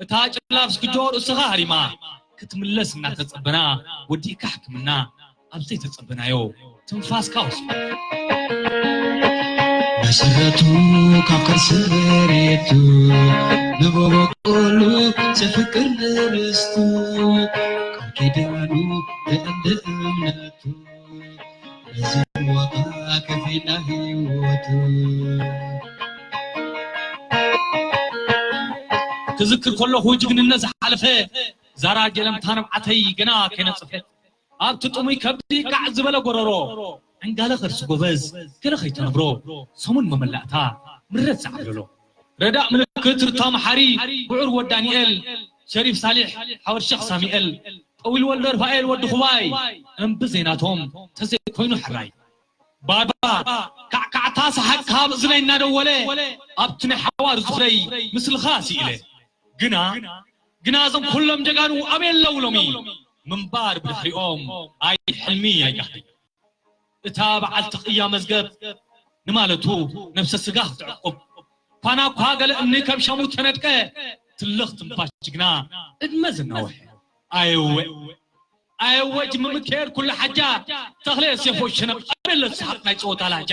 እታ ጭላፍ ዝግጆ ርእስኻ ሃሪማ ክትምለስ እናተጸበና ወዲእካ ሕክምና ኣብ ዘይተጸበናዮ ትንፋስካ ወሲዱ መሰረቱ ካብ ከርሲ መሬቱ ንመበቆሉ ዘፍቅር ንርስቱ ቃል ኪዳኑ ብዕንዲ እምነቱ ነዚ ዋጋ ከፊልና ህይወቱ ክዝክር ከለኹ ጅግንነት ዝሓለፈ ዛራ ጀለምታ ንብዓተይ ገና ከይነጸፈ ኣብቲ ጥሙይ ከብዲ ቃዕ ዝበለ ጎረሮ ዕንጋለ ከርሲ ጎበዝ ገለ ከይተነብሮ ሰሙን መመላእታ ምረት ዝዓብለሎ ረዳእ ምልክት ርታ መሓሪ ጉዑር ወዲ ዳንኤል ሸሪፍ ሳሊሕ ሓወር ሸኽ ሳሚኤል ጠዊል ወልደ ርፋኤል ወዲ ኹባይ እምቢ ዘይናቶም ተዘይኮይኑ ሕራይ ባባ ካዕካዕታ ሰሓቅ ካብ እዝነይ እናደወለ ኣብቲ ናይ ሓዋር ዝኽረይ ምስልኻ ስኢለ ግና ግና እዞም ኩሎም ጀጋኑ ኣበይ ኣለዉ ሎሚ ምንባር ብድሕሪኦም ኣይ ሕልሚ ኣይ ጋህዲ እታ በዓልቲ ቅያ መዝገብ ንማለቱ ነብሰ ስጋ ክትዕቁብ ኳና እኳ ገለ እምኒ ከም ሸሙ ተነድቀ ትልኽ ትንፋሽ ጅግና ዕድመ ዝናውሐ ኣየወ ኣየወ ጅምምት ከየድ ኩሉ ሓጃ ተኽለ ዮሴፎ ሸነብ ኣበለ ዝስሓቕ ናይ ፀወታ ላጃ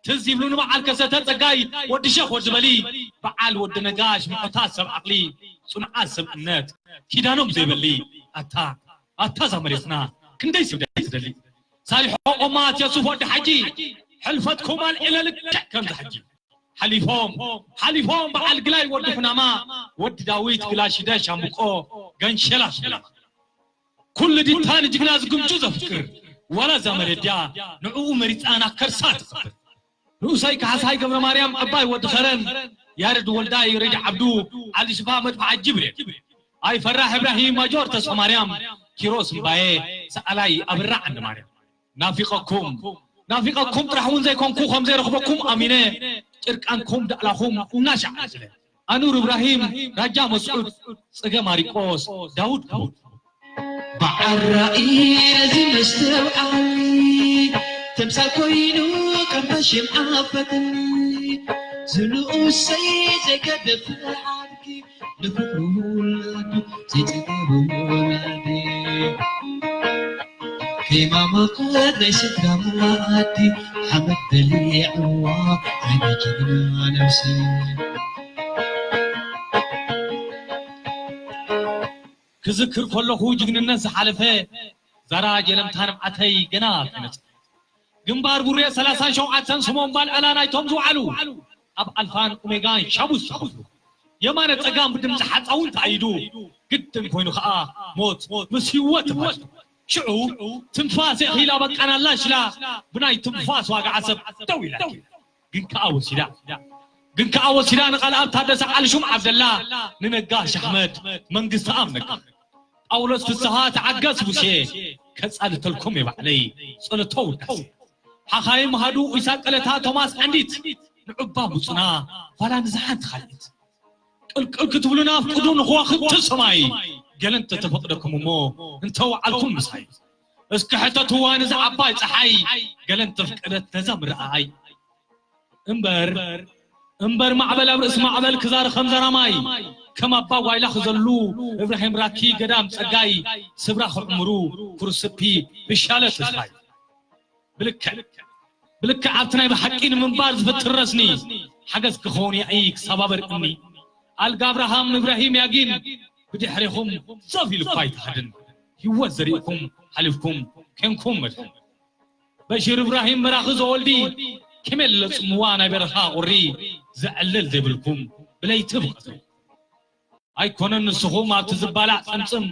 ትዝ ይብሉኒ በዓል ከሰተ ፀጋይ ወዲ ሸኽ ወዲ በሊ በዓል ወዲ ነጋሽ ምዑታት ሰብ ዓቕሊ ፅኑዓት ሰብ እምነት ኪዳኖም ዘይበሊ ኣታ ኣታ እዛ መሬትና ክንደይ ስግዳይ ትደሊ ሳሊሖ ቆማት የሱፍ ወዲ ሓጂ ሕልፈትኩም ኣልዒለ ልክዕ ከምዚ ሕጂ ሓሊፎም ሓሊፎም በዓል ግላይ ወዲ ኩናማ ወዲ ዳዊት ግላሽደ ሻምብቆ ገንሸላ ሽላማ ኩሉ ዲታ ንጅግና ዝግምጁ ዘፍቅር፣ ዋላ እዛ መለድያ ንዕኡ መሪጻ ናብ ከርሳ ትኸብር። ንኡሰይ ካሕሳይ ገብረ ማርያም፣ ዕባይ ወዲ ኸረን፣ ያረድ ወልዳይ፣ ረዲ ዓብዱ፣ ዓሊ ሽፋ፣ መድፍዓ ጅብሪል፣ ኣይፈራሕ እብራሂም፣ ማጆር ተስፋ ማርያም፣ ኪሮስ እምባዬ፣ ሰኣላይ ኣብራ ዓንደ ማርያም። ናፊቐኩም፣ ናፊቐኩም ጥራሕ እውን ዘይኮንኩ፣ ከም ዘይረኽበኩም ኣሚነ፣ ጭርቃንኩም ዳእላኹም እናሻዓለ። ኣኑር እብራሂም፣ ራጃ መስዑድ፣ ጽገ ማሪቆስ፣ ዳውድ ክቡር። በዓል ራእይ ነዚ መስተውዓሊ፣ ተምሳል ኮይኑ ከም ሽምዓ ፈትሊ፣ ዝንኡሰይ ዘይገድፍ ዓርኪ፣ ንፍቕሩ ውላዱ ዘይጸገቡ ወላዲ። ከይማማቐት ናይ ስድራ መኣዲ፣ ሓመድ በሊዕዋ፣ ዓይኒ ጅግና ነብሲ። ክዝክር ከለኹ ጅግንነት ዝሓለፈ፣ ዛራ ጀለምታ ንብዓተይ ገና ከይነጽ። ግንባር ቡሬ ሰላሳን ሸውዓተን ስሞም ባልዕላ ናይቶም ዝወዓሉ፣ ኣብ ኣልፋን ኦሜጋን ሻቡ ዝተኸፍሉ። የማነ ጸጋም ብድምጺ ሓጻውን ተኣይዱ፣ ግድን ኮይኑ ኸኣ ሞት ምስ ህይወት ተፋቱ። ሽዑ ትንፋስ የኺላ በቃናላ ሽላ፣ ብናይ ትንፋስ ዋጋ ዓሰብ ደው ኢላ። ግን ከኣ ወሲዳ፣ ግን ከኣ ወሲዳ ንቓልኣብ ታደሰ፣ ዓልሹም ዓብደላ፣ ንነጋሽ ኣሕመድ፣ መንግስቲ ኣብ ነጋ። ጳውሎስ ፍስሃ ተዓገስ ሙሴ፣ ከጻልተልኩም እየ ባዕለይ ጸሎተ ውዳሴ። ሓኻይም ሃዱ ኢሳቅ ቀለታ ቶማስ ዓንዲት፣ ንዑባ ሙጹና ኋላ ንዝሓንቲ ካልኢት። ቅልቅል ክትብሉና ኣፍቅዱ ንኸዋኽብቲ ሰማይ፣ ገለን ተተፈቅደኩም እሞ እንተወዓልኩም ምሳይ። እስኪ ሕተትዋ ነዛ ዓባይ ጸሓይ፣ ገለን ተፍቀደት ነዛ ምረኣይ። እምበር፣ እምበር ማዕበል ኣብ ርእሲ ማዕበል ክዛር ከም ዘራማይ፣ ከም ኣባ ጓይላ ክዘሉ እብራሂም ራኪ ገዳም ጸጋይ፣ ስብራ ክዕምሩ ኩርስፒ ብሻለ ተስፋይ። ብልክዕ፣ ብልክዕ ኣብቲ ናይ ብሓቂ ንምንባር ዝፍትር ረስኒ፣ ሓገዝ ክኸውን ያኢ ክሰባበር እምኒ። ኣልጋ ኣብርሃም እብራሂም ያጊን፣ ብድሕሬኹም ዘፍ ኢሉ እኳ ኣይትሃድን። ህይወት ዘሪእኩም ሓሊፍኩም፣ ኬንኩም መድሕን። በሺር እብራሂም በራኺ ዘወልዲ፣ ከመይ ለጽምዋ ናይ በረኻ ቁሪ፣ ዘዕልል ዘይብልኩም ብለይቲ ብቐትሪ። ኣይኮነን ንስኹም ኣብቲ ዝባላዕ ጸምጽም፣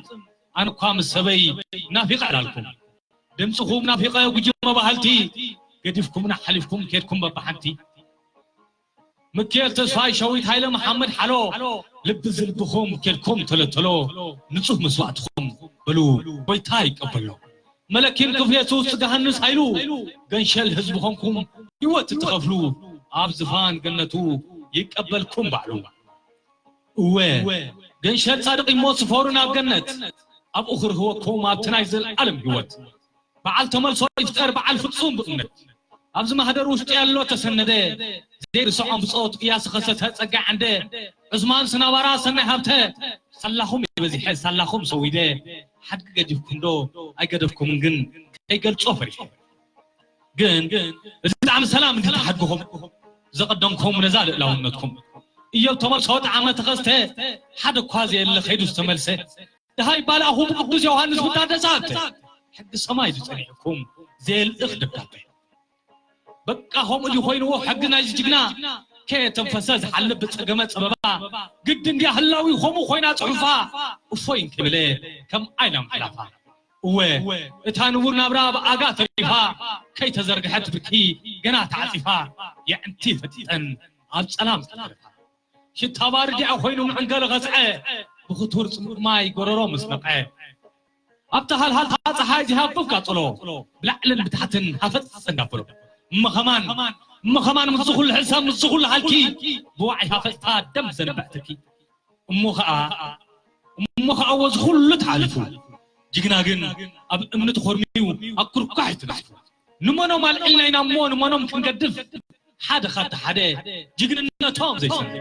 ኣነ እኳ ምስ ሰበይ ናፊቐ ዕላልኩም። ድምጽኹም ናፊቐ ጉጅመ ባህልቲ፣ ገዲፍኩምና ሓሊፍኩም ኬድኩም በብሓንቲ። ምክኤል ተስፋይ፣ ሸዊት ሃይለ፣ መሓመድ ሓሎ፣ ልቢ ዝልብኹም ኬድኩም ተለተሎ፣ ንጹህ መስዋእትኹም በሉ ጎይታ ይቀበሎ። መለኪን ክፍሌቱ፣ ጽጋሃንስ ሃይሉ፣ ገንሸል ህዝቢ ኾንኩም ህይወት እትኸፍሉ፣ ኣብ ዝፋን ገነቱ ይቀበልኩም ባዕሉ። እወ፣ ገንሸል ጻድቕ እሞ ስፈሩ ናብ ገነት፣ ኣብኡ ክርህወኩም ኣብቲ ናይ ዘልኣለም ህይወት። በዓል ተመልሶ ይፍጠር በዓል ፍጹም ብእምነት። ኣብዚ ማህደር ውሽጢ ያሎ ተሰነደ፣ ዘይርስዖም ብጾት እያሱ ኸሰተ ጸጋ ዓንደ፣ ዑስማን ስናባራ ሰናይ ሃብተ፣ ሳላኹም የበዚሐ ሳላኹም ሰዊደ፣ ሓድጊ ገዲፍኩም ዶ ኣይገደፍኩምን ግን ከይገልጾ ፈሪሐ። ግን እዚ ጣዕሚ ሰላም እንዲ ተሓድግኹም ዘቐደምኩም ነዛ ልእላውነትኩም። እዮብ ተመልሶ ጣዕመ ተኸስተ፣ ሓደ እኳ ዘየለ ኸይዱ ዝተመልሰ፣ ደሃይ ባልኣኹ ብቅዱስ ዮሃንስ ብታደሰ ሃብተ፣ ሕጊ ሰማይ ዝጸኒሕኩም ዘየልእኽ ደብዳቤ። በቃ ከምኡ ድዩ ኮይንዎ ሕጊ ናይዚ ጅግና፣ ከየተንፈሰ ዝሓልፍ ብጸገመ ጸበባ፣ ግድን ድያ ህላዊ ከምኡ ኮይና ጽሑፋ፣ እፎይ እንከይበለ ከም ኣይላም ሓላፋ። እወ እታ ንቡር ናብራ ብኣጋ ተሪፋ፣ ከይተዘርግሐት ብርኪ ገና ተዓጺፋ፣ የዕንቲ ፈጢጠን ኣብ ጸላም ተሪፋ። ሽታ ባርዲኣ ኮይኑ ምዕንገለ ኸስዐ፣ ብኽቱር ጽሙእ ማይ ጎረሮ ምስ ነቕዐ፣ ኣብታ ሃልሃልታ ጸሓይ ዚሃብብ ቃጸሎ፣ ብላዕልን ብታሕትን ሃፈጽ እንዳበሎ፣ እሞ ኸማን፣ እሞ ኸማን ምስዚ ኹሉ ሕሰም፣ ምስዚ ኹሉ ሃልኪ፣ ብዋዒ ሃፈጽታ ደም ዘንብዕ ትኪ። እሞ ኸኣ፣ እሞ ኸኣ ወዚ ኹሉ ተሓሊፉ፣ ጅግና ግን ኣብ እምኒ ተኾርሚዩ ኣብ ኩርኳሕ እዩ ተነሲፉ። ንመኖም ኣልዒልና ኢና እሞ ንመኖም ክንገድፍ፣ ሓደ ካብቲ ሓደ ጅግንነቶም ዘይሰንፍ።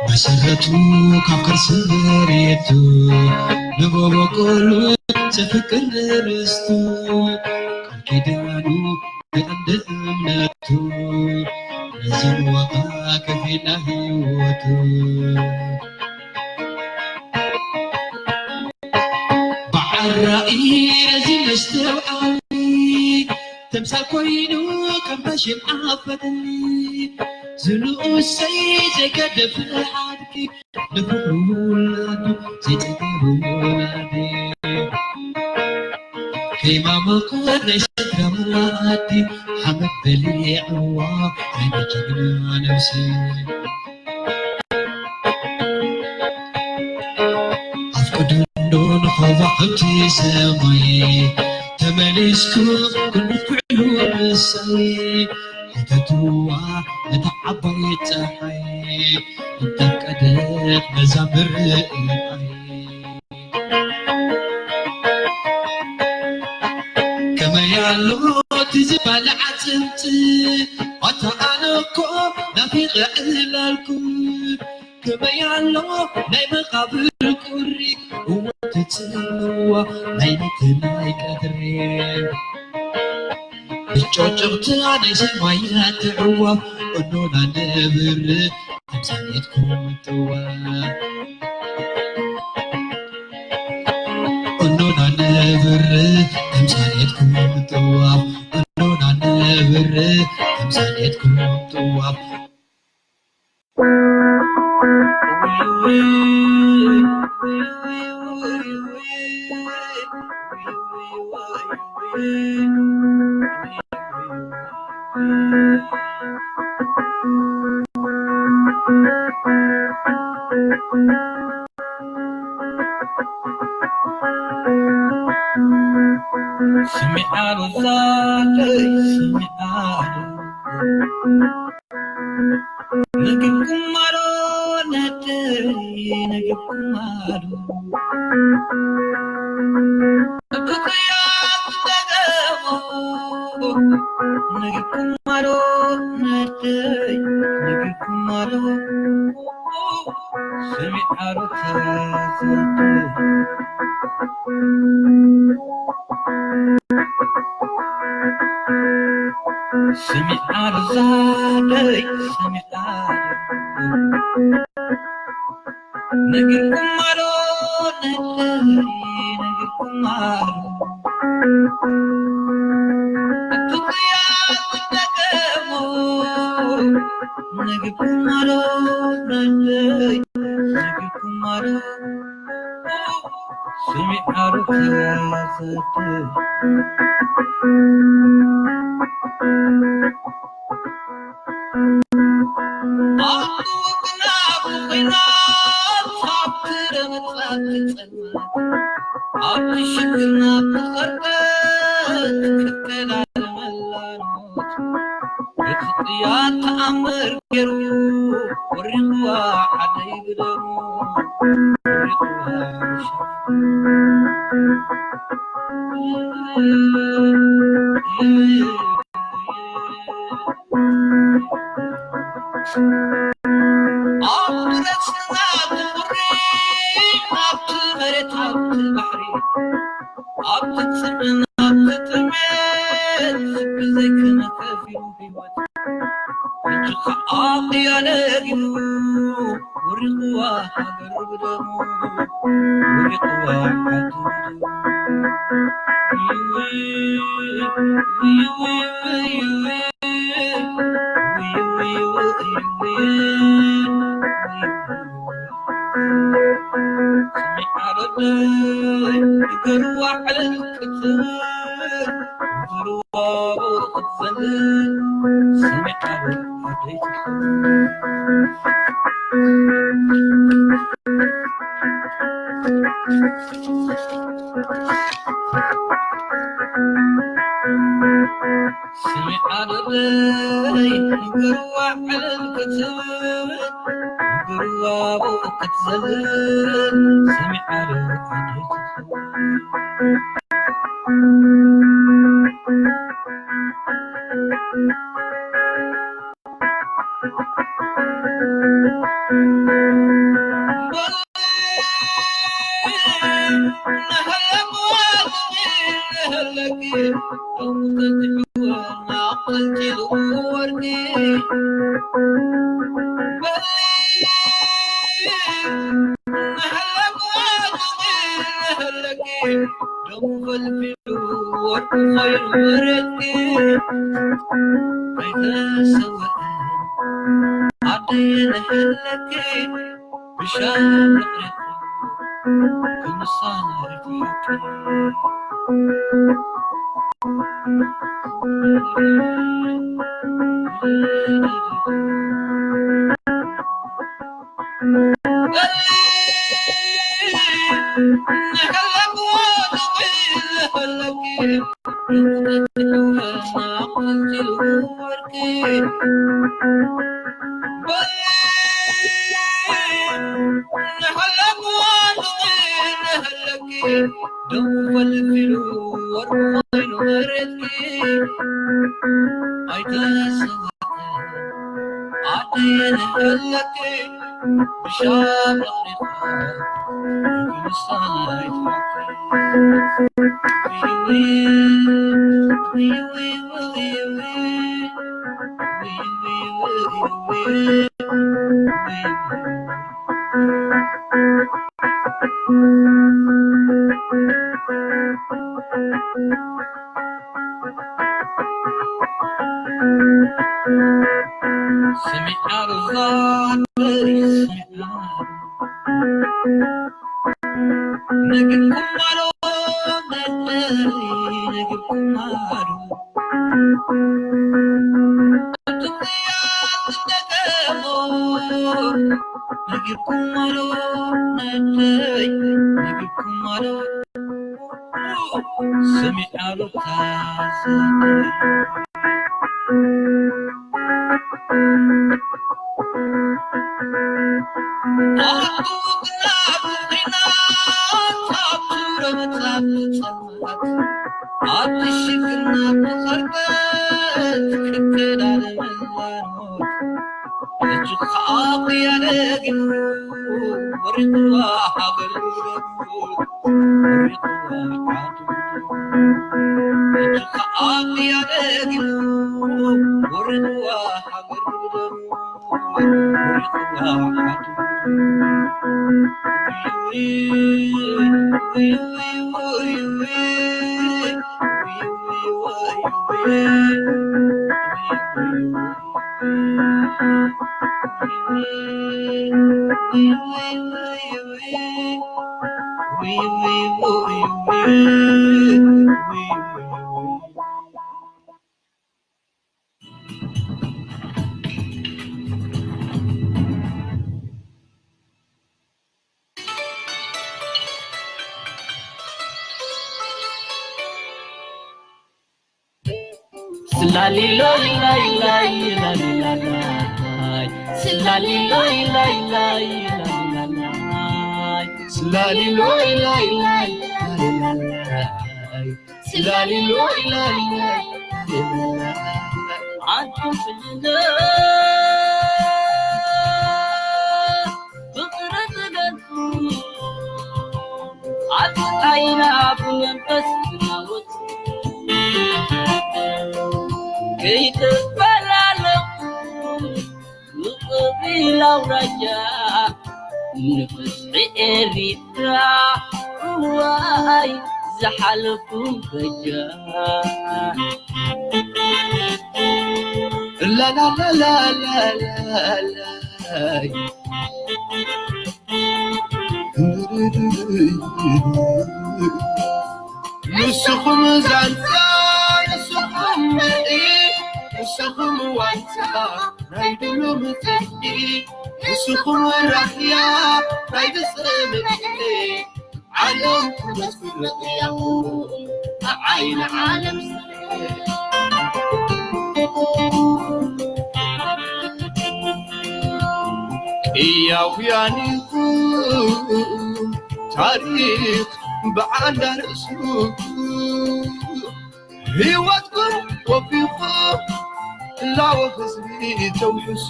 መሰረቱ ካብ ከርሲ መሬቱ ንመበቆሉ ዘፍቅር ርስቱ ቃል ኪዳኑ ንቀንዲ እምነቱ ረዚን ዋጋ ከፊላ ህይወቱ። በዓል ራእይ ረዚን መስተውዓሊ፣ ተምሳል ኮይኑ ከም ፋሽን ኣብ ፈትሊ፣ ዝንኡሰይ ዘይገደፍ ሓድጊ፣ ንፍቕሩ ውላዱ ዘይጸገቡ ወላዲ። ከይማመቑ ናይ ስድራ መኣዲ፣ ሓመድ በሊዕዋ ናይ ጅግና ነብሲ። ኣፍቅዱ እንዶ ንኸዋኽብቲ ሰማይ፣ ተመሊስኩም ክንፍዕሉ ምሳይ። ሕተትዋ ነታ ዓባይ ጸሓይ፣ እንተፍቀደት ነዛ ምርኣይ። ከመይ ኣሎ እቲ ዝበልዓ ጽምጺ፣ ኣታ ኣነ እኮ ናፊቐ ዕላልኩም። ከመይ ኣሎ ናይ መቓብር ቁሪ፣ እወ ትጽልዋ ናይ ለይቲ ናይ ቀትሪ። ብጨጨቕታ ናይ ሰማያት ኣዕዋፍ፣ እኖና ነብር ተምሳሌትኩም ጥዋፍ። እኖና ነብር ተምሳሌትኩም ጥዋፍ፣ እኖና ነብር ተምሳሌትኩም ጥዋፍ። ስሚዓ ሮዛለይ ስሚዓ ዶ ነግርኩም ኣሎ ነደይ ነግርኩም ኣሎ። ስሚዓ ሮዛ ደይ ስሚዓ ነግርኩም ኣሎ ነደይ ነግርኩም ኣሎ። ፍቕርያ ትጠቀሙ ነግርኩም ኣሎ ነደይ ነግርኩም ኣሎ። ስሚዓ ሩታ ዘተ ኣብ ቁናት ኮይና ኣብ ትረመጻት ትጸልማት ኣብ ሽግርና ትቐርቀት ትከላለመላ ኖት ብፍቕርያ ተኣምር ገይሩ ወሪቑዋ ዓደይ ብደሙ ወሪቑዋ ርሻ ኣብ ብረትና ትኹሪ ኣብቲ መሬት ኣብቲ ባሕሪ ኣብቲ ጽምእን ኣብቲ ጥሜት ብዘይከነ ከፊሉ ሕይወት ሕጂ ኸኣ ቅያ ለጊሙ ወሪቑዋ ሃገሩ ብደሙ ወሪቑዋ ዓዱ ብደሙ። ስሚዓ ሮደይ ንገርዋ ዕልል ክትብል ንገርዋ ክትዘልል ስሚዓ ሮደይ ትኽእል። ስሚዓ ሮደይ ንገርዋ ዕልል ክትብል ንገርዋ ብኡ ክትዘልል ስሚዓ ሮደይ ትኽእል። ኣቐልጢሉ ወርቂ በሊ ንሕለፍ ዋግኺ ንሕለኪ ደሙ ፈልፊሉ ወርቂ ኾይኑ መሬትኪ ኣይተሰውእን ዓደየ ንሕለኪ ብሻም ምዕረትኪ ክምሳል ኣይትሓቂ። ደሙ ፈልፊሉ ወርቂ ኮይኑ መሬትኪ ኣይተሰወረ ዓደየ ንሕለኪ ብሻም ለቕሊኻ ክምሳል ኣይትሓቂ። ስሚዓ ሮዛ በሪ ስሚዓ ነግርኩም ኣሎ ነደይ ነግርኩም ኣሎ ኣብቲ ሽግርና ብኸርበት ክከዳደመላ ኖት። ሕጂ ኸኣ ቅያ ደጊሙ ወሪቑዋ ሃገር ወሪቑዋ ዓዱ። ሕጂ ኸኣ ቅያ ደጊሙ ወሪቑዋ ሃገር ወሪቑዋ ዓዱ። ስላሊሎይ ላይ ላይ ላሊላላይ ስላሊሎይ ላይ ላይ ላሊላላይ ስላሊሎይ ላይ ላይ ላሊላላይ ስላሊሎይ ላይ ላይ ላሊላላይ ዓዱ ስልለ ፍቕሪ ዝገልጹ ኣብ ዓይና ብመንፈስ ዝናወጹ ከይተፈላለኹ ንቕቢል ኣውራጃ ንፍትሒ ኤሪትራ እዋይ ዝሓለፉ በጃ ላላላላላላ ንስኹም ዛንታ ንስኹም መርኢ ንስኹም ዋንታ ናይ ድሉም ጽድቂ ንስኹም ራህያ ናይ ብጽምቂ ዓለም ትመስል ርቕያኹም ንዓይ ንዓለም ቅያውያን ኢኹም ታሪኽ ብዓንዳ ርእሱ ህይወትኩም ወፊኹም ላወ ህዝቢ ተውሕሱ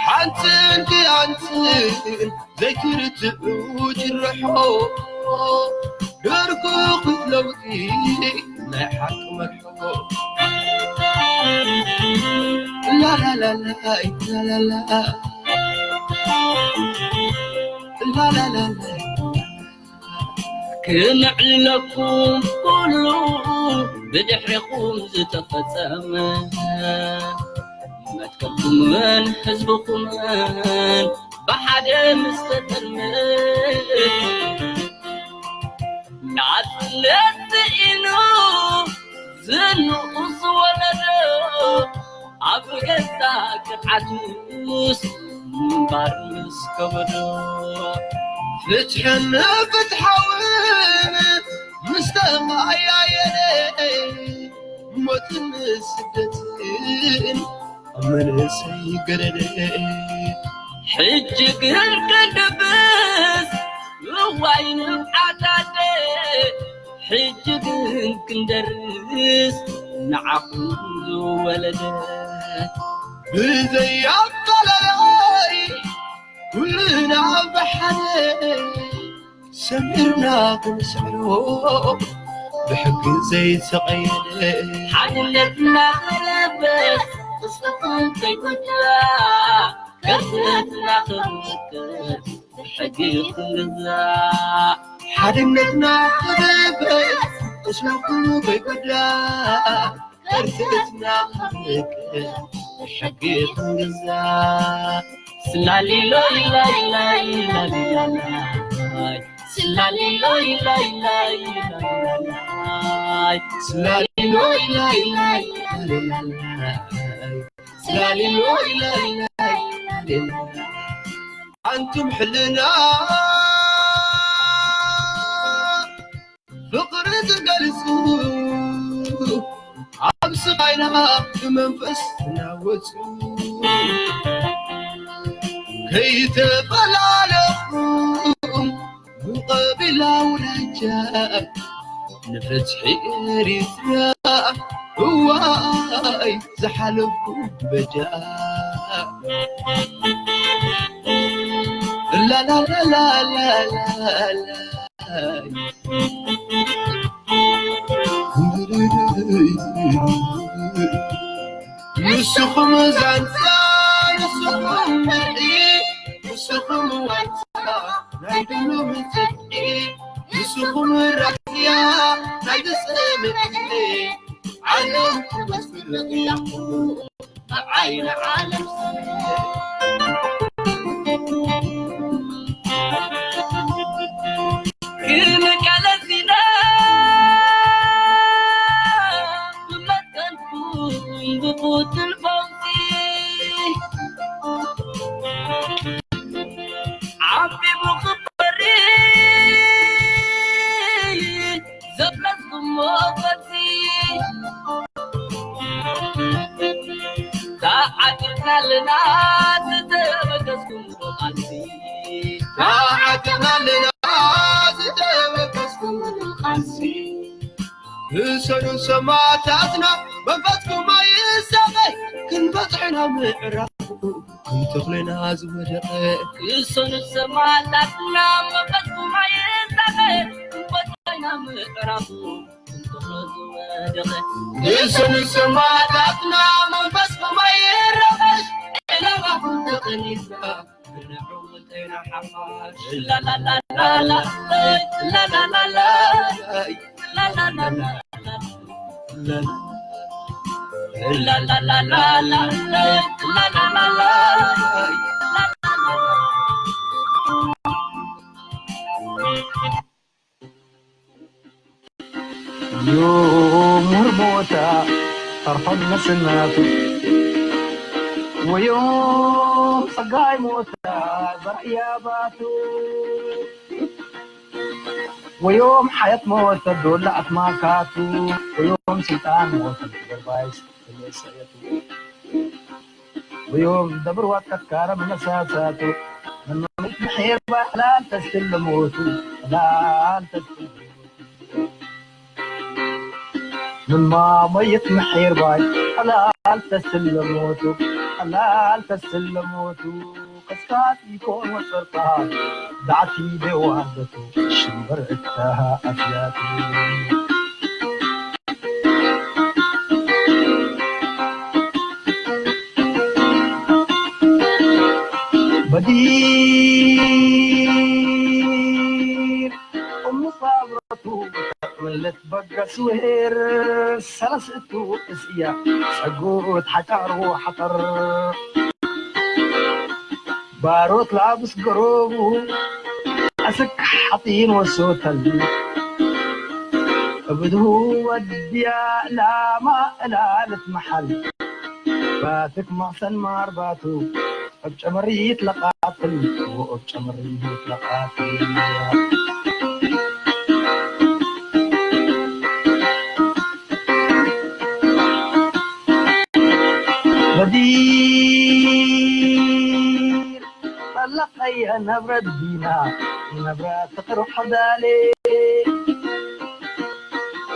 ሓንትን ክኣንትን ዘይትርትዑ ጭርሖ ደርኩ ክትለውጢ ናይ ሓቂ መርሖ ላላላይ ላላላ ላላላላ ክምዕለኩም ኩሉ ብድሕሪኹም ዝተፈጸመ መትከልኩምን ህዝብኹምን ብሓደ ምስ ተጠልመ ናጽነት ስኢኑ ዝንኡስ ወለዶ ኣብ ገዛ ቅርዓቱስ ምንባር ምስ ከበዶ ፍትሕን ፍትሓውን ምስ ተቐያየረ ሞትን ስደትን ኣብ መንእሰይ ገደደ። ሕጂ ግን ክንድብስ እዋይ ንዓዳደ ሕጂ ግን ክንደርስ ንዓኹም ዝወለደ ብዘይ ኣፈላላይ ኩልና ብሓደ ሰሚርና ክንስዕሮ ብሕጊ ዘይተቐየደ ሓድነትና ክለበስ ቅስንኩም ከይጉዳ ከርትነትና ክምክር ብሕጊ ክንግዛእ ሓድነትና ክለበስ ቅስንኩም ከይጉዳ ከርትነትና ክምክር ብሕጊ ክንግዛእ ስላሊሎይ ላይላይ ላሊላላይ ስላሊሎይ ላይላይ ላሊላላይ ስላሊሎይ ላይላይ ላሊላላይ ስላሊሎይ ላይላይ ላሊላላይ ኣንቱም ሕልና ፍቕሪ ትገልጹ ኣብ ስቓይና ብመንፈስ ትናወጹ ከይተፈላለኹም ብቐቢላ ውላጃ ንፍትሒ ኤሪትራ እዋይ ዝሓለፍኩም በጃ ላላላላላላ ንስኹም ዛንታ ንስኹም ብርዒ ንስኹም ዋንታ ናይ ድሉም ጽድቂ ንስኹም ራያ ናይ ዝጽምዕኒ ዓለም ትመስል ርያኹም ብዓይኒ ዓለም ክንቀለሲና ብመጠንኩም ብፉትን ፈውሲ ዓቢቡ ክበሪ ዘፍለጥኩሞ ፈልሲ ተዓጢቕና ኣለና ዝተበገስኩሞ ቃልሲ ተዓጢቕና ኣለና ዝተበገስኩሞ ቃልሲ ህሰኑ ሰማእታትና መንፈስኩም ኣይሳቐ ክንበጽሕና ምዕራፍኩም ክንተኽለና ዝወደቐ ህሰኑ ሰማእታትና መንፈስኩም ኣይሳቐ ክንበጽሕና ምዕራፍኩም ክንተኽሎ ዝወደቐ ህሰኑ ሰማእታትና መንፈስኩም ኣይረበሽ ዕላማኹም ተቐኒስና ዮም ሙር ሞታ ፈርሖን መስናቱ ወዮም ጸጋይ ሞታ ዘርእያ ባቱ ወዮም ሓየት ሞተ ዶላ ኣትማካቱ ወዮም ስልጣን ሞተ ገርባይስ ተመሰየቱ ወዮም ደብር ዋቀት ካረ መነሳሳቱ መኖሚት ምሕር ባላል ተስትል ለሞቱ ላል ተስትል ምማ መይት ምሒር ባይ ሓላል ተስለሞቱ ሓላል ተስለሞቱ ቅስቃስ ይኮን ወሰርታ ዳዕቲ ደዋለቱ ሽምበር እታሃ ኣፍያቱ ምልት በገስ ውሄር ሰለስቱ እስያ ጸጉት ሓጫሩ ሓጠር ባሮት ላብስ ገሮቡ ኣስክ ሓጢን ወሶተል እብድሁ ወድያ ላማ እላልት መሓል ባትክ ማሰን ማርባቱ እብ ጨመሪት ለቃትል ወእብ ጨመሪት ለቃትል በዲር ጠለቀየ ነብረት ዲና ነብረት ትቅርብ ሕዳሌ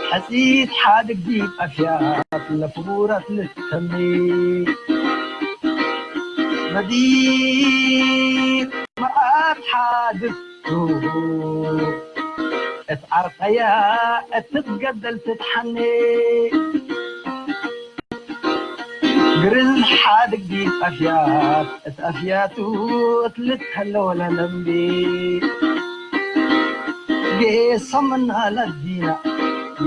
ሐጺት ሓድግ ዲብ ኣፍያት ለፍቡረት ልተሚ መዲር መኣት ሓድግ እት ዓርቀያ እትትገደል ትትሓኔ ግርዝ ሓድግ ዲብ ኣፍያት እት ኣፍያቱ እት ልትሀለወ ለለምቢ ጌሶምና ለዲና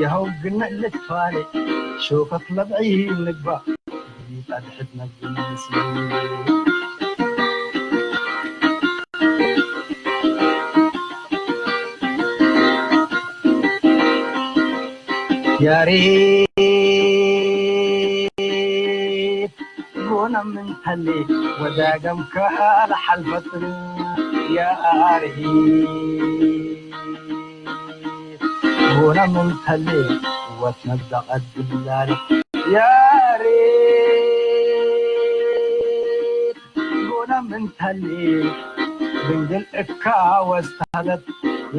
የሀው ግነ ልትፋሌ ሾከት ለብዒ ንግባእ ዲብ ኣድሕድ ነግን ምስሉ ያሬድ ጎነም እንተሌ ወዳገም ከሓለ ሓልፈትን ያሬድ ጎነም እንተሌ ወትነብዳ ቀድላል ያሬድ ጎነም እንተሌ ድንግል እካ ወስተሃለት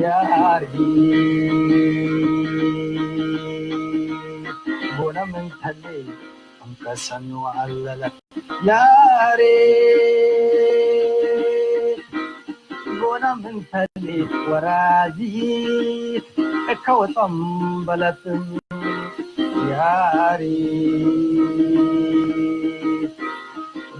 ያሬድ ጎነም እንተሌ እንከሰኑ ኣለለት ያሬድ ጎና ምን ፈሊጥ ወራዚት እከወ ጸምበለት ያሬድ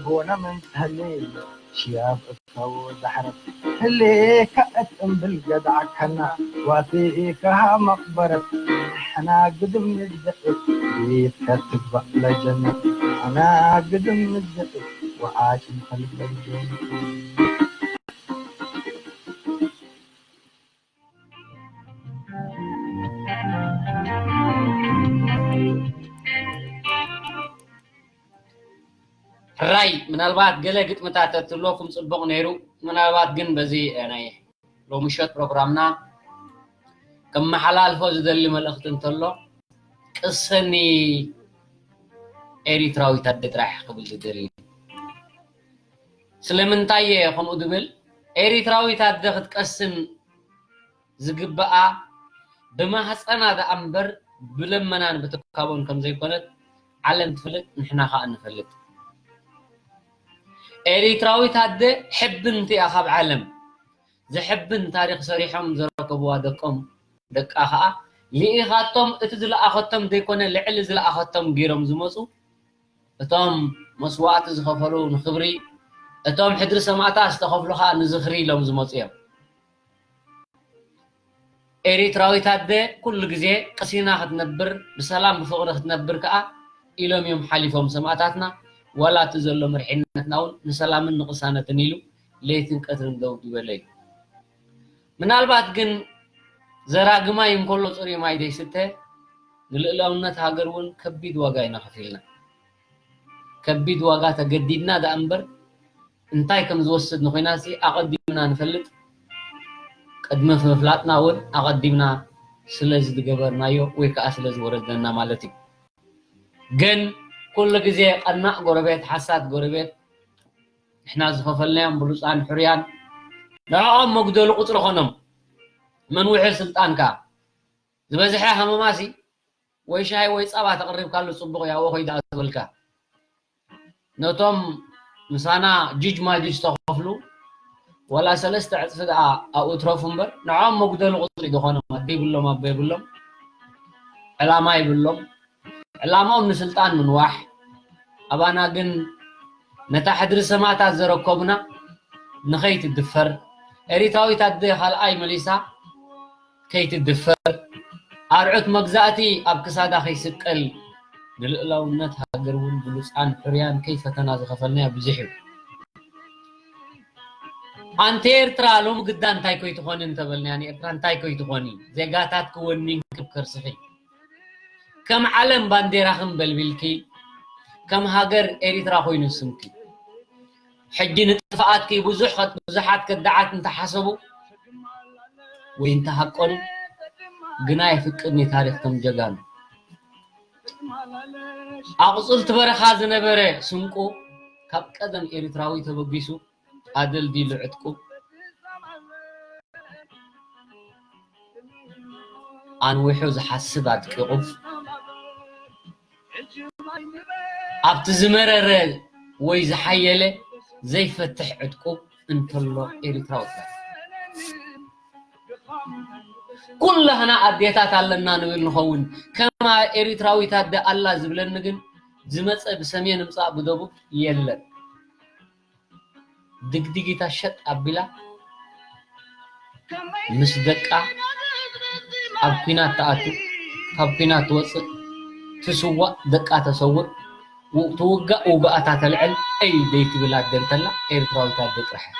ጎና ምን ፈሊጥ ሽያብ እከወ ዳሕረት ህሌካ እት እምብል ገድዓከና ዋቲኢካሃ መቅበረት ንሕና ግድም ንዘእት ቤት ከትግባእ ለጀነት ንሕና ግድም ንዘእት ወዓጭ ንፈልግ ለጀነት ሕራይ ምናልባት ገለ ግጥምታት ተትህልወኩም ጽቡቕ ነይሩ። ምናልባት ግን በዚ ናይ ሎምሸት ፕሮግራምና ከመሓላልፎ ዝደሊ መልእኽቲ እንተሎ ቅሰኒ ኤሪትራዊት ኣደ ጥራሕ ክብል ዝደሊ። ስለምንታይ እየ ከምኡ ዝብል? ኤሪትራዊት ኣደ ክትቀስን ዝግብኣ ብማህፀና ደኣ እምበር ብልመናን ብትካቦን ከም ዘይኮነት ዓለም ትፍልጥ፣ ንሕና ከዓ ንፈልጥ። ኤሪትራዊት ኣደ ሕብንቲ እያ ካብ ዓለም። ዘሕብን ታሪኽ ሰሪሖም ዘረከብዋ ደቆም፣ ደቃ ከዓ ልኢኻቶም እቲ ዝለኣኸቶም ዘይኮነ ልዕሊ ዝለኣኸቶም ገይሮም ዝመፁ እቶም መስዋእቲ ዝኸፈሉ ንኽብሪ፣ እቶም ሕድሪ ሰማእታት ዝተኸፍሉ ኸዓ ንዝኽሪ ኢሎም ዝመፁ እዮም። ኤሪትራዊት ኣደ ኩሉ ግዜ ቀሲና ክትነብር፣ ብሰላም ብፍቕሪ ክትነብር ከኣ ኢሎም እዮም ሓሊፎም ሰማእታትና። ዋላ እቲ ዘሎ መሪሕነትና እውን ንሰላምን ንቕሳነትን ኢሉ ለይትን ቀትርን ደው ዝበለ እዩ። ምናልባት ግን ዘራግማይ እንከሎ ፅሩይ ማይ ዘይስተ ንልእላውነት ሃገር እውን ከቢድ ዋጋ ኢና ከፊልና። ከቢድ ዋጋ ተገዲድና ደኣ እምበር እንታይ ከም ዝወስድ ንኹናት ኣቐዲምና ንፈልጥ። ቅድሚ ምፍላጥና እውን ኣቐዲምና ስለ ዝገበርናዮ ወይ ከዓ ስለ ዝወረደና ማለት እዩ። ግን ኩሉ ግዜ ቀናእ ጎረቤት፣ ሓሳድ ጎረቤት፣ ንሕና ዝኸፈልናዮም ብሉፃን ሕሩያን ንዕኦም መጉደሊ ቁፅሪ ኾኖም። መንውሒ ስልጣንካ ዝበዝሐ ሃመማሲ ወይ ሻሂ ወይ ጸባ ተቕሪብካሉ ጽቡቕ እያ፣ ወኾይ ደኣ ዝበልካ። ነቶም ምሳና ጅጅ ማጅጅ ዝተኸፍሉ ዋላ ሰለስተ ዕጽፊ ደኣ ኣብኡ ትረፉ እምበር ንዕኦም መጉደሊ ቁጽሪ ዝኾኖም ኣደ ይብሎም ኣቦ የብሎም፣ ዕላማ ይብሎም። ዕላማኦም ንስልጣን ምንዋሕ፣ ኣባና ግን ነታ ሕድሪ ሰማእታት ዘረከቡና ንኸይትድፈር፣ ኤሪትራዊት ኣደ ካልኣይ መሊሳ ከይትድፈር፣ ኣርዑት መግዛእቲ ኣብ ክሳዳ ከይስቀል፣ ንልኡላውነት ሃገር እውን ብሉጻን ሕሩያን ከይፈተና ዝኸፈልናዮ ብዙሕ እዩ። ኣንቲ ኤርትራ፣ ሎሚ ግዳ እንታይ ኮይትኾኒ እንተበልናያ፣ ንኤርትራ እንታይ ኮይትኾኒ? ዜጋታት ክወኒን ክብ ከርስኺ፣ ከም ዓለም ባንዴራኽን በልቢልኪ፣ ከም ሃገር ኤሪትራ ኮይኑ ስምኪ። ሕጂ ንጥፍኣትኪ ብዙሕ ከ-፣ ብዙሓት ከዳዓት እንተሓሰቡ ወይ እንተሃቀኑ፣ ግና የፍቅድኒ ታሪኽ ከም ጀጋኑ። ኣቑጽልቲ በረኻ ዝነበረ ስንቁ፣ ካብ ቀደም ኤሪትራዊ ተበጊሱ ኣደልዲሉ ዕጥቁ፣ ኣንዊሑ ዝሓስብ ኣድቂቑ፣ ኣብቲ ዝመረረ ወይ ዝሓየለ ዘይፈትሕ ዕጥቁ እንተሎ ኤሪትራዊ ጥራይ። ኩላህና ኣዴታት ኣለና ንብል ንኸውን፣ ከማ ኤሪትራዊት ኣደ ኣላ ዝብለኒ ግን ዝመጸ ብሰሜን ምጻእ ብደቡብ የለን። ድግዲጊታ ሸጥ ኣቢላ ምስ ደቃ ኣብ ኲናት ትኣቱ፣ ካብ ኲናት ትወጽእ፣ ትስዋእ፣ ደቃ ተሰውእ፣ ው-፣ ትውጋእ፣ ውግኣታ ተልዕል፣ እይ ደይትብል ኣደ እንተላ ኤርትራዊት ኣደ ጥራሕ እያ።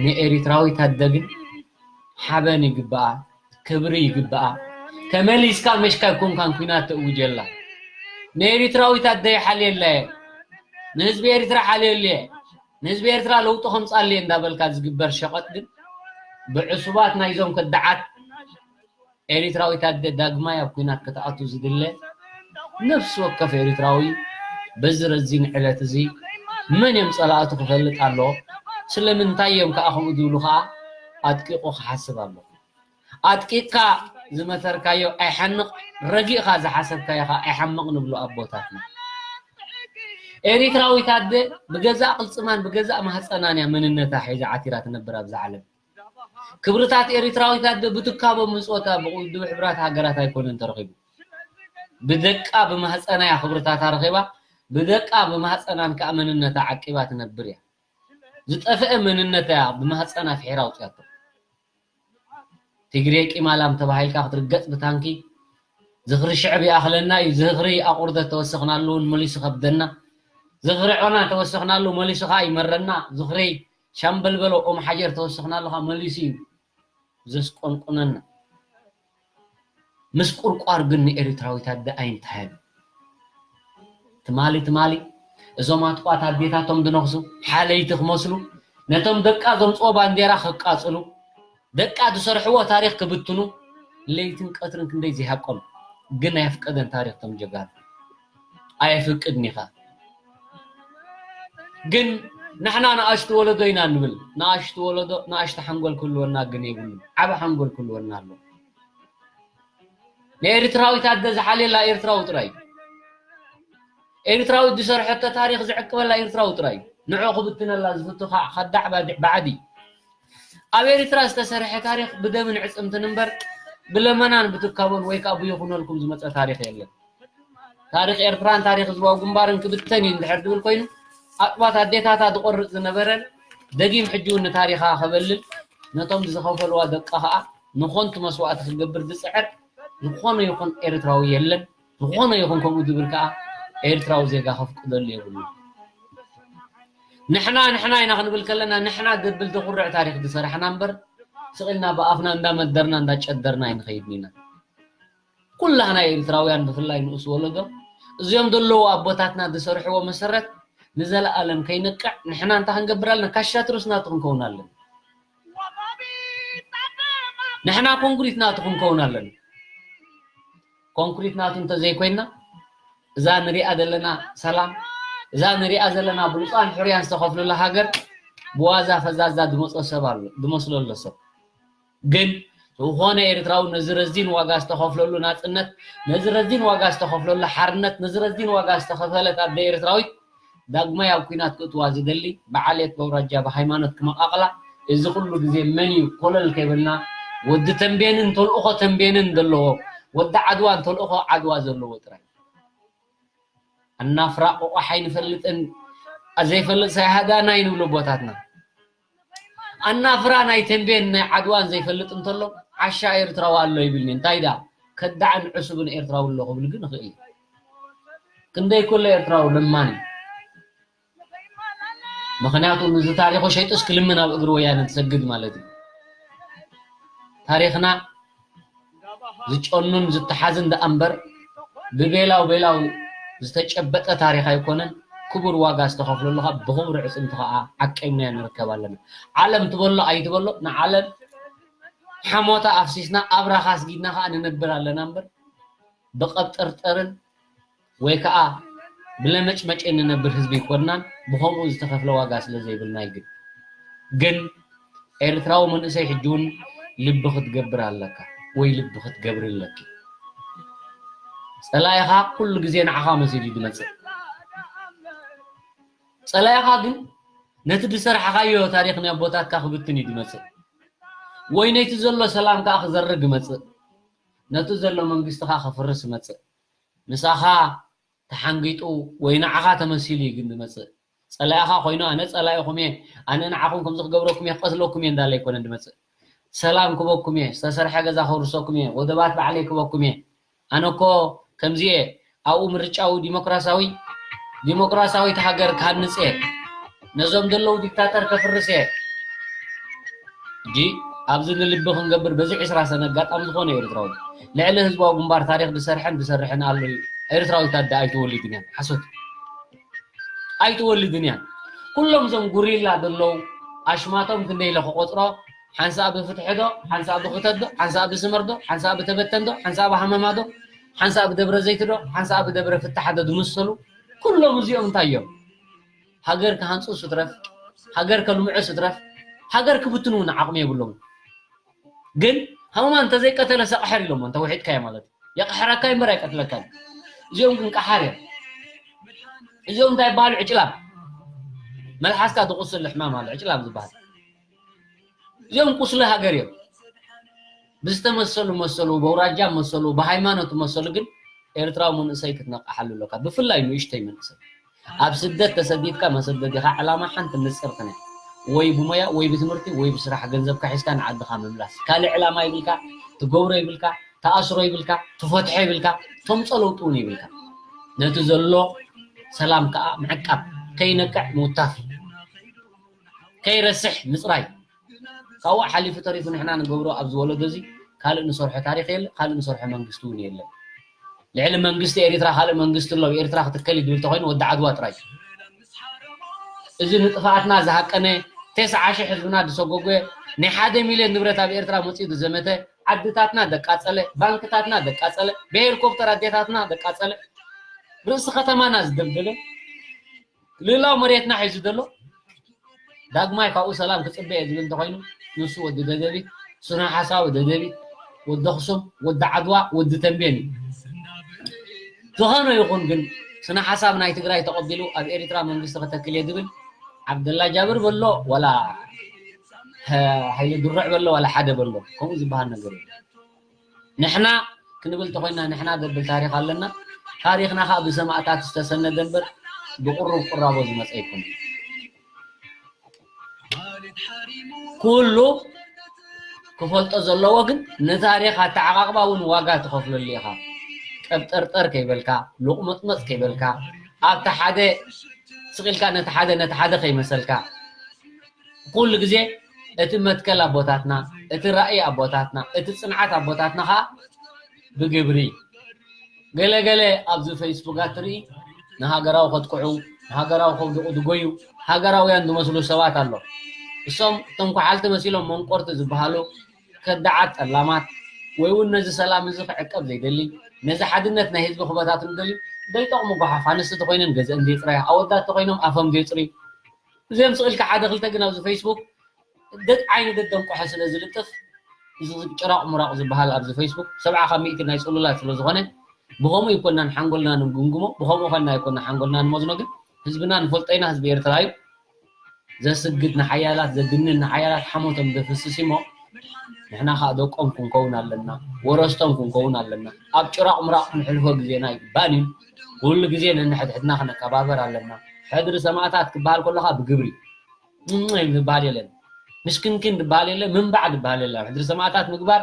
ንኤሪትራዊት ኣደ ግን ሓበን ይግብኣ፣ ክብሪ ይግብኣ። ተመሊስካ መሽካ ኣይኮንካን ኲናት ተእውጀላ። ንኤሪትራዊት ኣደ ይሓልየላ እየ፣ ንህዝቢ ኤሪትራ ሓልየሉ እየ፣ ንህዝቢ ኤርትራ ለውጢ ከምጻሉ እየ እንዳበልካ ዝግበር ሸቐጥ ግን ብዕሱባት ናይዞም ከዳዓት ኤሪትራዊት ኣደ ዳግማይ ኣብ ኲናት ክትኣቱ ዝድለ ነፍሲ ወከፍ ኤሪትራዊ በዚ ረዚን ዕለት እዚ መን እዮም ጸላእቱ ክፈልጥ ኣለዎ። ስለምንታይ እዮም ከኣ ከምኡ ዝብሉ ከኣ ኣድቂቑ ክሓስብ ኣለዎ። ኣጥቂቕካ ዝመተርካዮ ኣይሓንቕ፣ ረጊእኻ ዝሓሰብካዮ ኸኣ ኣይሓምቕ ንብሉ ኣቦታትና። ኤሪትራዊት ኣደ ብገዛእ ቅልጽማን ብገዛእ ማህጸናን እያ መንነታ ሒዛ ዓቲራ ትነብር ኣብዛ ዓለም። ክብርታት ኤሪትራዊት ኣደ ብትካቦ ምጽወታ ብውድብ ሕብራት ሃገራት ኣይኮነን ተረኺቡ። ብደቃ ብማህጸና እያ ክብርታታ ረኺባ፣ ብደቃ ብማህጸናን ከኣ መንነታ ዓቂባ ትነብር እያ። ዝጠፍአ መንነታ እያ ብማህጸና ፍሒራ ኣውጽያቶ። ትግሬ ቂማላም ተባሂልካ ክትርገጽ ብታንኪ። ዝኽሪ ሽዕብ ይኣኽለና እዩ። ዝኽሪ ኣቑርደት ተወሰኽናሉ እውን መሊሱ ከብደና። ዝኽሪ ዖና ተወሰኽናሉ መሊሱ ኸኣ ይመረና። ዝኽሪ ሻምበል በሎ ኦም ሓጀር ተወሰኽናሉ ኸኣ መሊሱ እዩ ዘስቆንቁነና። ምስቁርቋር ግን ንኤሪትራዊት ኣደ ኣይንታየን። ትማሊ ትማሊ እዞም ኣጥቋት ኣዴታቶም ዝነኽሱ ሓለይቲ ክመስሉ ነቶም ደቃ ዘምጽኦ ባንዴራ ከቃጽሉ ደቃ ዝሰርሕዎ ታሪኽ ክብትኑ ለይትን ቀትርን ክንደይ ዘይሃቆም ግን ኣየፍቀደን ታሪኽ ቶም ጀጋኑ ኣየፍቅድን ኢኻ። ግን ንሕና ንኣሽቱ ወለዶ ኢና ንብል። ንኣሽቱ ወለዶ ንኣሽቱ ሓንጎል ክህልወና ግን የብሉን። ዓቢ ሓንጎል ክህልወና ኣሎ። ንኤርትራዊት ኣደ ዝሓልየላ ኤርትራዊ ጥራይ እዩ። ኤርትራዊት ዝሰርሐቶ ታሪኽ ዝዕቅበላ ኤርትራዊ ጥራይ እዩ። ንዕኡ ክብትነላ ዝፍቱ ከዓ ከዳዕ ባድዕ ባዕዲ። ኣብ ኤርትራ ዝተሰርሐ ታሪኽ ብደምን ዕጽምትን እምበር ብለመናን ብትካቦን ወይ ከዓ ብይኹነልኩም ዝመጸ ታሪኽ የለን። ታሪኽ ኤርትራን ታሪኽ ህዝባዊ ግንባርን ክብተን እዩ እንድሕር ዝብል ኮይኑ ኣጥባት ኣዴታታ ዝቆርጽ ዝነበረን ደጊም ሕጂ እውን ንታሪኻ ከበልል ነቶም ዝኸፈልዋ ደቃ ከዓ ንኾንቱ መስዋእቲ ክገብር ዝጽዕር ዝኾነ ይኹን ኤርትራዊ የለን። ዝኾነ ይኹን ከምኡ ዝብል ከዓ ኤርትራዊ ዜጋ ከፍቅደሉ የብሉ። ንሕና ንሕና ኢና ክንብል ከለና ንሕና ዘብል ዘኹርዕ ታሪኽ ዝሰራሕና እምበር ስቕ ኢልና ብኣፍና እንዳመደርና እንዳጨደርና ኣይንኸይድን ኢና። ኩላህና ኤርትራውያን ብፍላይ ንኡስ ወለዶ እዚኦም ዘለዉ ኣቦታትና ዝሰርሕዎ መሰረት ንዘለኣለም ከይነቅዕ ንሕና እንታይ ክንገብር ኣለና? ካሻትሩስ ናቱ ክንከውን ኣለና። ንሕና ኮንክሪት ናቱ ክንከውን ኣለና። ኮንክሪት ናቱ እንተዘይኮይና እዛ ንሪኣ ዘለና ሰላም እዛ ንሪኣ ዘለና ብሉፃን ሕርያን ዝተኸፍሉላ ሃገር ብዋዛ ፈዛዛ ዝመፆ ሰብ ኣሎ ዝመስሎ ኣሎ ሰብ ግን ዝኾነ ኤርትራዊ ነዚ ረዚን ዋጋ ዝተኸፍለሉ ናፅነት ነዚ ረዚን ዋጋ ዝተኸፍለሉ ሓርነት ነዚ ረዚን ዋጋ ዝተኸፈለት ኣደ ኤርትራዊት ዳግማይ ኣብ ኲናት ክእትዋ ዝደሊ ብዓሌት በውራጃ ብሃይማኖት ክመቓቕላ እዚ ኩሉ ግዜ መን እዩ ኮለል ከይበልና ወዲ ተንቤንን ተልእኾ ተንቤንን ዘለዎ ወዲ ዓድዋን ተልእኾ ዓድዋ ዘለዎ ጥራይ ኣናፍራ ቆቋሕ ኣይንፈልጥን ዘይፈልጥ ሳይሃዳና ይንብሉ ኣቦታትና ኣናፍራ ናይ ተንቤን ናይ ዓድዋን ዘይፈልጥ እንተሎ ዓሻ ኤርትራዊ ኣሎ ይብልኒ። እንታይ ደኣ ከዳዕን ዕሱብን ኤርትራዊ ኣሎ ክብል ግን ይኽእል እዩ። ክንደይ ከሎ ኤርትራዊ ለማኒ። ምኽንያቱ ንዚ ታሪኹ ሸይጡስ ክልምን ኣብ እግሪ ወያነ ትሰግድ ማለት እዩ። ታሪኽና ዝጨኑን ዝተሓዝን ደኣ እምበር ብቤላው ቤላው ዝተጨበጠ ታሪኽ ኣይኮነን። ክቡር ዋጋ ዝተኸፍለሉ ካብ ብኽቡር ዕፅምቲ ከዓ ዓቂብናዮ ንርከብ ኣለና። ዓለም ትበሎ ኣይትበሎ ንዓለም ሓሞታ ኣፍሲስና ኣብራኻ ኣስጊድና ከዓ ንነብር ኣለና እምበር ብቐብጠርጠርን ወይ ከዓ ብለመጭመጭ እንነብር ህዝቢ ኣይኮንናን። ብኸምኡ ዝተኸፍለ ዋጋ ስለ ዘይብልና እዩ። ግን ግን ኤርትራዊ መንእሰይ ሕጂ እውን ልቢ ክትገብር ኣለካ ወይ ልቢ ክትገብሪ ኣለኪ። ፀላኢኻ ኩሉ ግዜ ንዓኻ መሲሉ እዩ ዝመፅእ። ፀላኢኻ ግን ነቲ ዝሰርሓኻዮ ታሪኽ ናይ ኣቦታትካ ክብትን እዩ ዝመፅእ፣ ወይ ነቲ ዘሎ ሰላም ከዓ ክዘርግ ይመፅእ፣ ነቲ ዘሎ መንግስቲ ከዓ ክፍርስ ይመፅእ። ምሳኻ ተሓንጊጡ ወይ ንዓኻ ተመሲሉ እዩ ግን ዝመፅእ። ፀላኢኻ ኮይኑ ኣነ ፀላኢኹም እየ፣ ኣነ ንዓኹም ከምዚ ክገብረኩም እየ፣ ክቐትለኩም እየ እንዳለ ኣይኮነን ዝመፅእ። ሰላም ክበኩም እየ፣ ዝተሰርሐ ገዛ ከውርሰኩም እየ፣ ወደባት ባዕለይ ክበኩም እየ። ኣነ እኮ ከምዚ እየ፣ ኣብኡ ምርጫዊ ዲሞክራሲያዊ ዲሞክራሲያዊት ሃገር ክሃንፅ እየ፣ ነዞም ዘለዉ ዲክታተር ከፍርስ እየ። እጂ ኣብዚ ንልቢ ክንገብር በዚ ዕስራ ሰነ ኣጋጣሚ ዝኾነ ኤርትራዊ ልዕሊ ህዝባዊ ግንባር ታሪኽ ዝሰርሐን ዝሰርሕን ኣሎ እዩ። ኤርትራዊት ኣደ ኣይትወልድን እያ። ሓሶት ኣይትወልድን እያ። ኩሎም እዞም ጉሪላ ዘለዉ ኣሽማቶም ክንደይ ኢለ ክቆፅሮ፣ ሓንሳእ ብፍትሒ ዶ፣ ሓንሳእ ብክተት ዶ፣ ሓንሳእ ብስመር ዶ፣ ሓንሳእ ብተበተን ዶ፣ ሓንሳእ ብሃመማ ዶ፣ ሓንሳእ ብደብረ ዘይት ዶ፣ ሓንሳእ ብደብረ ፍታሕ ዶ ዝምሰሉ ኩሎም እዚኦም እንታይ እዮም? ሃገር ክሃንፁ ስትረፍ፣ ሃገር ከልምዑ ስትረፍ፣ ሃገር ክብትኑ እውን ዓቕሚ የብሎም። ግን ሃመማ እንተዘይቀተለ ሰቕሐር ኢሎሞ እንተ ውሒጥካዮ ማለት እዩ። የቕሕረካ እምበር ኣይቀትለካን። እዚኦም ግን ቀሓር እዮም። እዚኦም እንታይ ይበሃሉ? ዕጭላም። መልሓስካ ዝቑስል ሕማም ኣሎ ዕጭላም ዝበሃል። እዚኦም ቁስሊ ሃገር እዮም። ብዝተመሰሉ መሰሉ፣ በውራጃ መሰሉ፣ ብሃይማኖት መሰሉ ግን ኤርትራዊ መንእሰይ ክትነቕሓሉ ኣለካ። ብፍላይ ንእሽተይ መንእሰይ ኣብ ስደት ተሰዲድካ መሰደዲኻ ዕላማ ሓንቲ ንጽርቲ ናይ ወይ ብሞያ ወይ ብትምህርቲ ወይ ብስራሕ ገንዘብካ ሒዝካ ንዓድኻ ምምላስ። ካልእ ዕላማ ይብልካ፣ ትገብሮ ይብልካ፣ ትኣስሮ ይብልካ፣ ትፈትሖ ይብልካ፣ ተምጾ ለውጢ እውን ይብልካ። ነቲ ዘሎ ሰላም ከኣ ምዕቃብ፣ ከይነቅዕ ምውታፍ፣ ከይረስሕ ምጽራይ። ካብኡ ሓሊፉ ተሪፉ ንሕና ንገብሮ ኣብዚ ወለዶ እዚ ካልእ ንሰርሖ ታሪኽ የለ፣ ካልእ ንሰርሖ መንግስቲ እውን የለን። ልዕሊ መንግስቲ ኤሪትራ ካልእ መንግስቲ ኣሎ፣ ኤርትራ ክትከል ይድብል ተኮይኑ ወዲ ዓድዋ ጥራይ። እዚ ንጥፍኣትና ዝሃቀነ፣ ተስዓ ሽሕ ህዝብና ዝሰጎጎ፣ ናይ ሓደ ሚልዮን ንብረት ኣብ ኤርትራ መጺኡ ዝዘመተ፣ ዓድታትና ዘቃጸለ፣ ባንክታትና ዘቃጸለ፣ ብሄሊኮፕተር ኣዴታትና ዘቃጸለ፣ ርእሲ ከተማና ዝደብደበ፣ ልእላው መሬትና ሒዙ ዘሎ፣ ዳግማይ ካብኡ ሰላም ክጽበ እየ ዝብል እንተኾይኑ፣ ንሱ ወዲ ደደቢት፣ ስነ ሓሳዊ ደደቢት፣ ወዲ ኣኽሱም፣ ወዲ ዓድዋ፣ ወዲ ተንቤን እዩ። ዝኾነ ይኹን ግን ስነ ሓሳብ ናይ ትግራይ ተቐቢሉ ኣብ ኤሪትራ መንግስቲ ከተክል እየ ዝብል ዓብደላ ጃብር በሎ ዋላ ሃይለ ድሩዕ በሎ ዋላ ሓደ በሎ ከምኡ ዝበሃል ነገር እዩ። ንሕና ክንብል ተኾይና ንሕና ዘብል ታሪኽ ኣለና። ታሪኽና ከዓ ብሰማእታት ዝተሰነደ እምበር ብቁሩብ ቁራቦ ዝመፀ ኣይኮነ። ኩሉ ክፈልጦ ዘለዎ ግን ንታሪኽ ኣተዓቓቕባ እውን ዋጋ ትኸፍለሉ ኢኻ። ጠብጠርጠር ከይበልካ፣ ሉቕመጥመጥ ከይበልካ፣ ኣብቲ ሓደ ስቕ ኢልካ ነቲ ሓደ ነቲ ሓደ ከይመሰልካ፣ ኩሉ ግዜ እቲ መትከል ኣቦታትና፣ እቲ ራእይ ኣቦታትና፣ እቲ ጽንዓት ኣቦታትና ኸኣ ብግብሪ። ገለ ገለ ኣብዚ ፌስቡክ ኣትርኢ ንሃገራዊ ከጥቅዑ፣ ንሃገራዊ ከውድቑ ዝጎዩ፣ ሃገራውያን ዝመስሉ ሰባት ኣሎ። እሶም እቶም ኳሓልቲ መሲሎም መንቆርቲ ዝበሃሉ ከዳዓት ጠላማት፣ ወይ እውን ነዚ ሰላም እዚ ክዕቀብ ዘይደሊ፣ ነዚ ሓድነት ናይ ህዝቢ ክበታትኑ ደልዩ፣ ዘይጠቕሙ ጓሓፍ ኣንስቲ ተኾይነን ገዘአን ዘይፅረያ፣ ኣወዳት ተኾይኖም ኣፎም ዘይፅርዩ፣ እዚኦም ስቕ ኢልካ ሓደ ክልተ ግን ኣብዚ ፌስቡክ ደድ ዓይኒ ደደንቆሐ ስለ ዝልጥፍ፣ እዚ ጭራቕ ምራቕ ዝበሃል ኣብዚ ፌስቡክ ሰብዓ ካብ ሚእቲ ናይ ጽሉላት ስለ ዝኾነ፣ ብኸምኡ ኣይኮናን ሓንጎልና ንግምግሞ፣ ብኸምኡ ኸና ኣይኮና ሓንጎልና ንመዝኖ፣ ግን ህዝብና ንፈልጦ ኢና፣ ህዝቢ ኤርትራ እዩ። ዘስግድ ንሓያላት፣ ዘድንን ንሓያላት ሓሞቶም ዘፍስስ እሞ፣ ንሕና ኸኣ ደቆም ክንከውን ኣለና፣ ወረስቶም ክንከውን ኣለና። ኣብ ጭራቕ ምራቕ ክንሕልፎ ግዜና ኣይግባእን እዩ። ኩሉ ግዜ ነንሕድሕድና ክነከባበር ኣለና። ሕድሪ ሰማእታት ክበሃል ከሎ ኸኣ ብግብሪ። እም ዝበሃል የለን። ምሽክንክን ዝበሃል የለን፣ ምንባዕ ዝበሃል የለን። ሕድሪ ሰማእታት ምግባር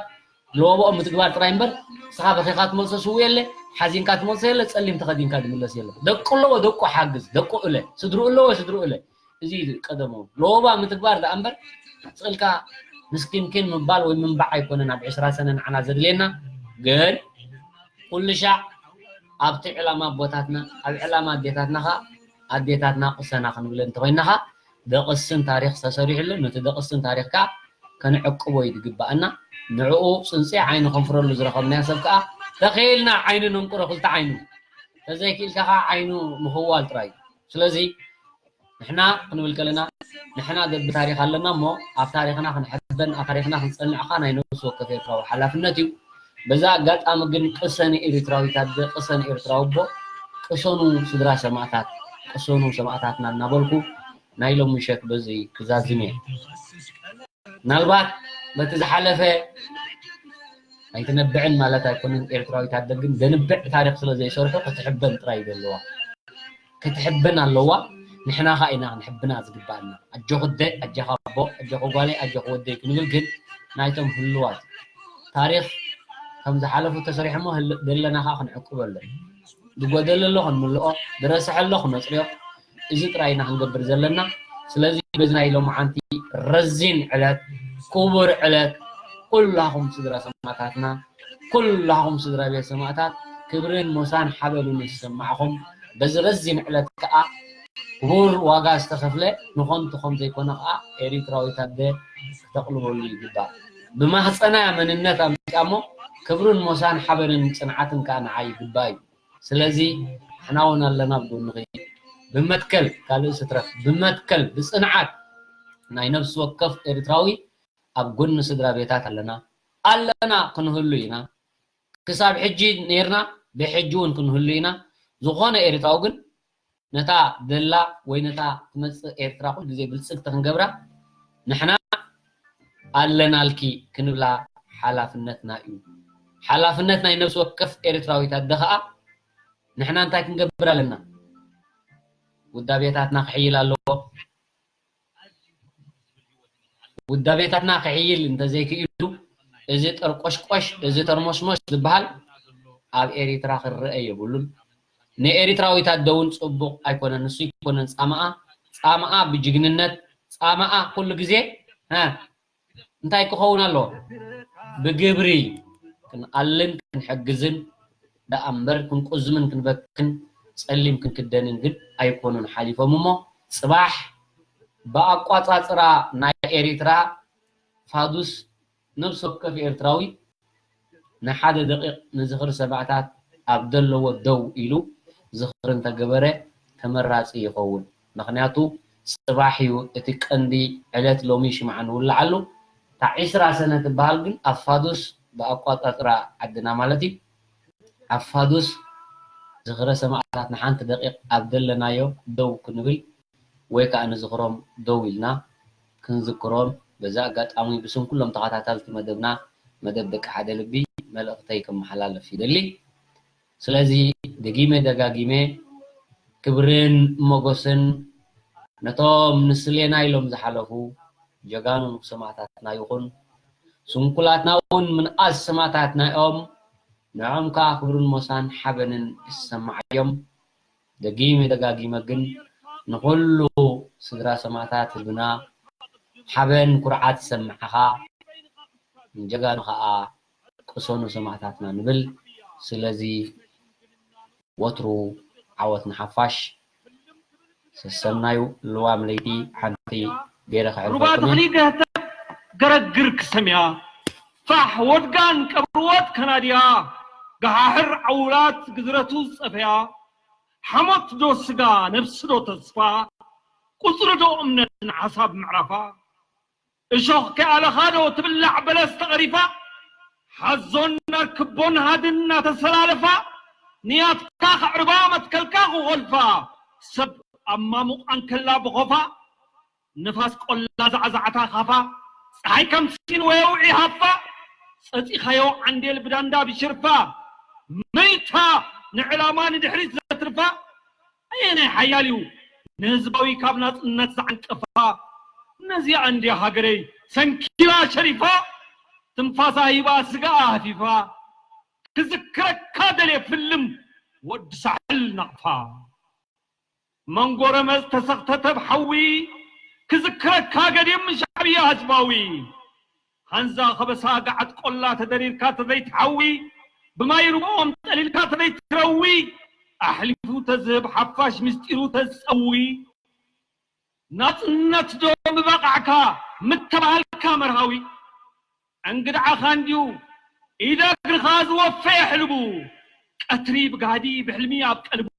ለወቦኦም ምትግባር ጥራይ እምበር፣ ንስኻ በኺኻ ትመልሶ ስውእ የለ፣ ሓዚንካ ትመልሶ የለ፣ ጸሊም ተኸዲንካ ዝምለስ የለ። ደቁ ኣለዎ፣ ደቁ ሓግዝ፣ ደቁ እለ፣ ስድሩ ኣለዎ፣ ስድሩ እለ። እዚ እዩ ቀደሙ። ለወባ ምትግባር ደኣ እምበር፣ ስቕ ኢልካ ምስኪንኪን ምባል ወይ ምንባዕ ኣይኮነን ኣብ ዕስራ ሰነ ንዓና ዘድልየና። ግን ኩሉ ሻዕ ኣብቲ ዕላማ ኣቦታትና፣ ኣብ ዕላማ ኣዴታትና ኸኣ ኣዴታትና ቅሰና ክንብለን እንተኾይንና ኸኣ ደቕስን ታሪኽ ተሰሪሑሉ፣ ነቲ ደቕስን ታሪኽ ከኣ ከነዕቅቦ እዩ ዝግባኣና። ንዕኡ ጽንጺ ዓይኒ ከንፍረሉ ዝረኸብናዮ ሰብ ከኣ ተኸኢልና ዓይኒ ነንቁሮ ክልተ ዓይኑ። ተዘይክኢልካ ከኣ ዓይኑ ምኽዋል ጥራይ እዩ። ስለዚ ንሕና ክንብል ከለና ንሕና ደቢ ታሪኽ ኣለና እሞ ኣብ ታሪኽና ክንሕበን ኣብ ታሪኽና ክንጸንዕ ከኣ ናይ ነብሲ ወከፍ ኤርትራዊ ሓላፍነት እዩ። በዛ ኣጋጣሚ ግን ቅሰኒ ኤሪትራዊት ኣደ፣ ቅሰኒ ኤርትራዊ ኣቦ፣ ቅሰኑ ስድራ ሰማእታት፣ ቅሰኑ ሰማእታትና እናበልኩ ናይ ሎሚ ምሸት በዚ ክዛዝም እየ። ምናልባት በቲ ዝሓለፈ ኣይትነብዕን ማለት ኣይኮነን፣ ኤርትራዊት ኣደ ግን ዘንብዕ ታሪኽ ስለ ዘይሰርሑ ክትሕበን ጥራይ እዩ ዘለዋ። ክትሕበን ኣለዋ። ንሕና ኸኣ ኢና ክንሕብና ዝግባኣና። ኣጆኺ ኣደ፣ ኣጆኻ ኣቦ፣ ኣጆኺ ጓለይ፣ ኣጆኺ ወደይ ክንብል ግን ናይቶም ህሉዋት ታሪኽ ከም ዝሓለፉ ተሰሪሖሞ ህል-፣ ዘለና ኸኣ ክንዕቅበሎም። ዝጎደለ ኣሎ ክንምልኦ፣ ዝረስሐ ኣሎ ክነጽርዮ። እዚ ጥራይ ኢና ክንገብር ዘለና። ስለዚ በዚ ናይ ሎማዓንቲ ረዚን ዕለት፣ ክቡር ዕለት፣ ኩላኹም ስድራ ሰማእታትና፣ ኩላኹም ስድራ ቤት ሰማእታት ክብርን ሞሳን ሓበንን ይሰማዕኹም። በዚ ረዚን ዕለት ከኣ ክቡር ዋጋ ዝተኸፍለ ንኸንቱ ከም ዘይኮነ ከኣ ኤሪትራዊት ኣደ ክተቕልበሉ ይግባእ። ብማህጸና እያ መንነት ኣምጺኣ እሞ ክብርን ሞሳን ሓበንን ጽንዓትን ከኣ ንዓይ ይግባእ እዩ። ስለዚ ንሕና እውን ኣለና ኣብ ጎንኺ። ብመትከል ካልእ ስትረፍ ብመትከል ብጽንዓት ናይ ነፍሲ ወከፍ ኤርትራዊ ኣብ ጎኒ ስድራ ቤታት ኣለና ኣለና ክንህሉ ኢና። ክሳብ ሕጂ ነይርና ብሕጂ እውን ክንህሉ ኢና። ዝኾነ ኤርትራዊ ግን ነታ ደላ ወይ ነታ ትመጽእ ኤርትራ ኩሉ ግዜ ብልጽግቲ ክንገብራ ንሕና ኣለናልኪ ክንብላ ሓላፍነትና እዩ። ሓላፍነት ናይ ነብሲ ወከፍ ኤርትራዊት ኣደ ኸኣ ንሕና እንታይ ክንገብር ኣለና? ውዳቤታትና ክሕይል ኣለዎ። ውዳቤታትና ክሕይል እንተዘይክኢሉ እዚ ጠርቆሽቆሽ፣ እዚ ተርሞሽሞሽ ዝበሃል ኣብ ኤሪትራ ክረአ የብሉን። ንኤሪትራዊት ኣደ እውን ጽቡቕ ኣይኮነን። ንሱ ኣይኮነን ጻማኣ፣ ጻማኣ ብጅግንነት፣ ጻማኣ ኩሉ ግዜ፣ ሀ፣ እንታይ ክኸውን ኣለዎ? ብግብሪ ክንኣልን ክንሕግዝን ደኣ እምበር ክንቁዝምን ክንበክን ጸሊም ክንክደንን ግን ኣይኮኑን ሓሊፎም እሞ ጽባሕ ብኣቋጻጽራ ናይ ኤሪትራ ፋዱስ ነብሲ ወከፍ ኤርትራዊ ንሓደ ደቂቕ ንዝኽሪ ሰማእታት ኣብ ዘለዎ ደው ኢሉ ዝኽሪ እንተገበረ ተመራጺ ይኸውን። ምኽንያቱ ጽባሕ እዩ እቲ ቀንዲ ዕለት ሎሚ ሽምዓ ንውልዓሉ። እታ ዕስራ ሰነ ትበሃል ግን ኣብ ፋዱስ ብኣቋጻጽራ ዓድና ማለት እዩ። ኣብ ፋዱስ ዝኽረ ሰማእታት ንሓንቲ ደቂቕ ኣብ ዘለናዮ ደው ክንብል ወይ ከኣ ንዝኽሮም ደው ኢልና ክንዝክሮም በዚ ኣጋጣሚ ብስም ኩሎም ተኸታተልቲ መደብና መደብ ደቂ ሓደ ልቢ መልእኽተይ ከመሓላልፍ ይደሊ። ስለዚ ደጊመ ደጋጊመ ክብርን ሞጎስን ነቶም ንስሌና ኢሎም ዝሓለፉ ጀጋኑ ሰማእታትና ይኹን ስንኩላትና እውን ምንኣስ ሰማእታትና እዮም። ንዕኦም ከኣ ክብርን ሞሳን ሓበንን ይሰማዓዮም። ደጊመ ደጋጊመ ግን ንኹሉ ስድራ ሰማእታት ህዝብና ሓበን ኩርዓት ይሰማዓኻ፣ ንጀጋኑ ከኣ ቅሰኑ ሰማእታትና ንብል። ስለዚ ወትሩ ዓወት ንሓፋሽ። ሰሰናዩ ልዋም ለይቲ ሓንቲ ገይረ ሩባ ክሕልፈኩም እየ። ተኽሊ ገህተት ገረግር ክሰምያ ፋሕ ወድጋን ቀብርወት ከናድያ ገሓሕር ዓውላት ግዝረቱ ዝጸፈያ ሓሞት ዶ ስጋ ነብሲ ዶ ተስፋ ቁጽሪ ዶ እምነትን ሓሳብ ምዕራፋ እሾኽ ከይኣለኻ ዶ ትብላዕ በለስ ተቐሪፋ ሓዞን ኣርክቦን ሃድን እናተሰላለፋ ንያትካ ከዕርባ መትከልካ ክኾልፋ ሰብ ኣብ ማሙቕ ኣንከላ ብኾፋ ንፋስ ቆላ ዛዕዛዕታ ካፋ ፀሓይ ከምሲን ወየውዒ ሃፋ ፀፂኻዮ ዓንዴል ብዳንዳ ብሽርፋ መይታ ንዕላማ ንድሕሪት ዘትርፋ ኣየናይ ሓያል እዩ ንህዝባዊ ካብ ናፅነት ዝዓንቀፋ ነዚኣ እንድያ ሃገረይ ሰንኪላ ሸሪፋ ትንፋሳ ሂባ ስጋኣ ሃፊፋ ክዝክረካ ደልየ ፍልም ወዲ ሳሕል ናቕፋ መንጎ ረመጽ ተሰኽተተ ብሓዊ ክዝክረካ ገዲም ሻዕብያ ህዝባዊ ሃንዛ ከበሳ ገዓት ቆላ ተደሪርካ ተዘይትሓዊ ብማይ ርብኦም ጠሊልካ ተዘይትረዊ ኣሕሊፉ ተዝህብ ሓፋሽ ምስጢሩ ተዝጸዊ ናጽነት ዶ ምበቓዕካ ምተባህልካ መርሃዊ እንግድዓኻ እንድዩ ኢደ እግርኻ ዝወፈየ ሕልቡ ቀትሪ ብጋህዲ ብሕልሚ ኣብ ቀልቡ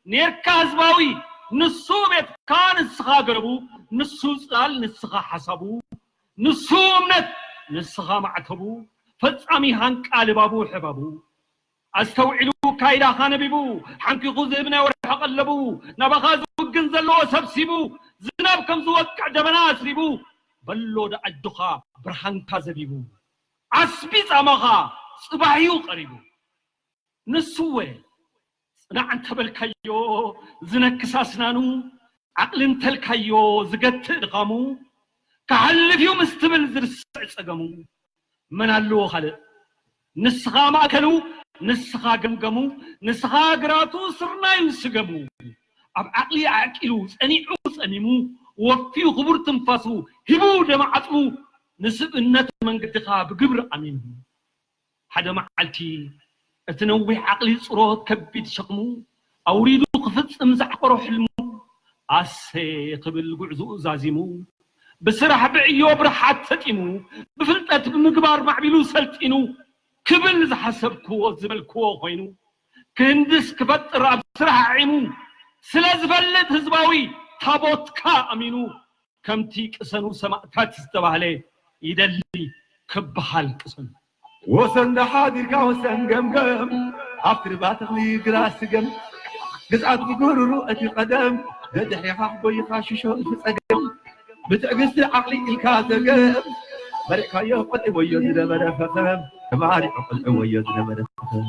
ኔርካ ህዝባዊ ንሱ ቤትካ ንስኻ ገረቡ ንሱ ጽላል ንስኻ ሓሳቡ ንሱ እምነት ንስኻ ማዕተቡ ፈጻሚ ሃንቃ ልባቡ ሕባቡ ኣስተውዒሉ ካይዳኻ ነቢቡ ሓንኪኹ ዝህብ ናይ ወርሒ ቀለቡ ናባኻ ዝውግን ዘለዎ ሰብሲቡ ዝናብ ከም ዝወቅዕ ደበና ኣስሪቡ በሎ ደኣጆኻ ብርሃንካ ዘቢቡ ዓስቢ ጻማኻ ጽባሕዩ ቀሪቡ ንሱወ ጽናዕ እንተበልካዮ ዝነክስ ኣስናኑ ዓቕሊ እንተልካዮ ዝገትእ ድኻሙ ክሓልፍ እዩ ምስ ትብል ዝርስዕ ጸገሙ መን ኣለዎ ካልእ ንስኻ ማእከሉ ንስኻ ገምገሙ ንስኻ ግራቱ ስርናዩ ስገሙ ኣብ ዓቕሊ ኣዕቂሉ ጸኒዑ ጸሚሙ ወፊዩ ክቡር ትንፋሱ ሂቡ ደም ዓጽሙ ንስብእነት መንገድኻ ብግብሪ ኣሚኑ ሓደ መዓልቲ እቲ ነዊሕ ዓቕሊ ጽሮት ከቢድ ሸኽሙ ኣውሪዱ ክፍጽም ዝዓቆሮ ሕልሙ ኣሰ ክብል ጉዕዝኡ ዛዚሙ ብስራሕ ብዕዮ ብርሓት ሰጢሙ ብፍልጠት ብምግባር ማዕቢሉ ሰልጢኑ ክብል ዝሓሰብክዎ ዝበልክዎ ኮይኑ ክህንድስ ክፈጥር ኣብ ስራሕ ዓዒሙ ስለ ዝፈልጥ ህዝባዊ ታቦትካ ኣሚኑ ከምቲ ቅሰኑ ሰማእታት ዝተባህለ ይደሊ ክበሃል ቅሰኑ። ወሰን ደሓዲርካ ወሰን ገምገም ኣብቲ ርባ ተኽሊ ግራ ስገም ግዝኣት ብጉሩሩ እቲ ቀደም ደድሕሪኻ ክጎይኻ ሽሾ እቲ ጸገም ብትዕግስቲ ዓቕሊ ኢልካ ዘገም መሪዕካዮ ቆልዒ ወዮ ዝነበረ ፈኸም ተማሪዑ ቆልዒ ወዮ ዝነበረ ፈኸም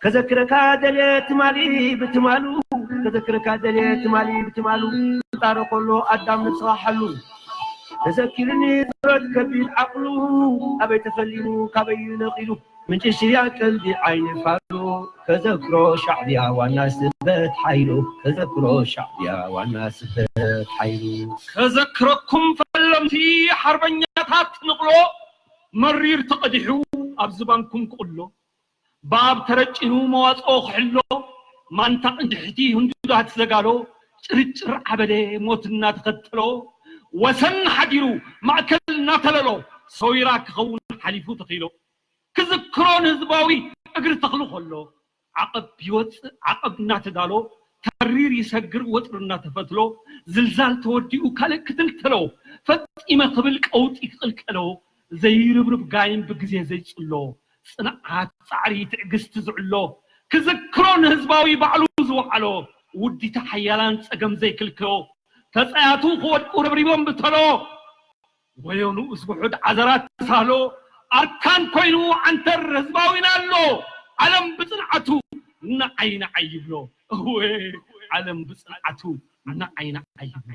ከዘክረካ ደልየ ትማሊ ብትማሉ ከዘክረካ ደልየ ትማሊ ብትማሉ ጣረ ከሎ ኣዳም ንስኻ ሓሉ ተዘኪርኒ ዝረት ከቢድ ዓቕሉ ኣበይ ተፈሊሙ ካበይ ነቒሉ ምንጭ ሽያ ቀልቢ ዓይኒ ፋሉ ከዘክሮ ሻዕብያ ዋና ስበት ሓይሉ ከዘክሮ ሻዕብያ ዋና ስበት ሓይሉ ከዘክረኩም ፈለምቲ ሓርበኛታት ንቕሎ መሪር ተቐዲሑ ኣብ ዝባንኩም ክቕሎ ባብ ተረጭኑ መዋፅኦ ክሕሎ ማንታ ቅድሕቲ ህንዱዳት ዘጋሎ ጭርጭር ዓበደ ሞት እናተኸተሎ ወሰን ሓዲሩ ማእከል እናተለሎ ሰዊራ ክኸውን ሓሊፉ ተኺሎ ክዝክሮ ንህዝባዊ እግሪ ተኽሉ ከሎ ዓቐብ ይወፅእ ዓቐብ እናተዳሎ ተሪር ይሰግር ወጥሪ እናተፈትሎ ዝልዛል ተወዲኡ ካልእ ክትልተሎ ፈፂመ ክብል ቀውጢ ክቕልቀሎ ዘይርብርብ ጋይም ብግዜ ዘይፅሎ ፅንዓት ፃዕሪ ትዕግስቲ ዝዕሎ ክዝክሮ ንህዝባዊ ባዕሉ ዝወዓሎ ውዲታ ሓያላን ፀገም ዘይክልክሎ ተፀያቱ ክወድቁ ረብሪቦም ብተሎ ወዮ ንኡስ ውሑድ ዓዘራት ተሳህሎ ኣርካን ኮይኑ ዓንተር ህዝባዊና ኣሎ ዓለም ብፅንዓቱ ንዓይ ንዓይ ይብሎ እወ ዓለም ብፅንዓቱ ንዓይ ንዓይ ይብሎ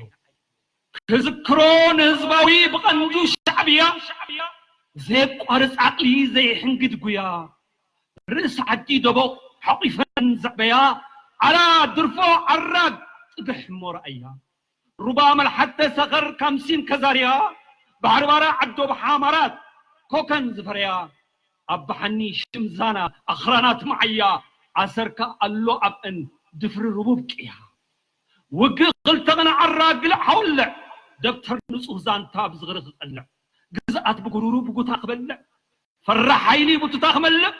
ክዝክሮ ንህዝባዊ ብቐንዱ ሻዕብያ ዘየቋርጽ ዓቕሊ ዘየሕንግድ ጉያ ርእሲ ዓዲ ደቦቕ ሓቒፈን ዘዕበያ ዓላ ድርፎ ዓራግ ጥግሕ እሞ ረኣያ ሩባ መልሓተ ሰኸር ካምሲን ከዛርያ ባሕሪ ባራ ዓዶ ብሓማራት ኮከን ዝፈረያ ኣብ ብሓኒ ሽምዛና ኣኽራናት መዓያ ኣሰርካ ኣሎ ኣብአን ድፍሪ ርቡብ ቅያ ውግእ ክልተ ቅነ ዓራ ግልዕ ሃውልዕ ደብተር ንጹህ ዛንታ ብዝኽሪ ክቐልዕ ግዝኣት ብጉሩሩ ብጉታ ክበልዕ ፈራሕ ሓይሊ ብቱታ ክመልእ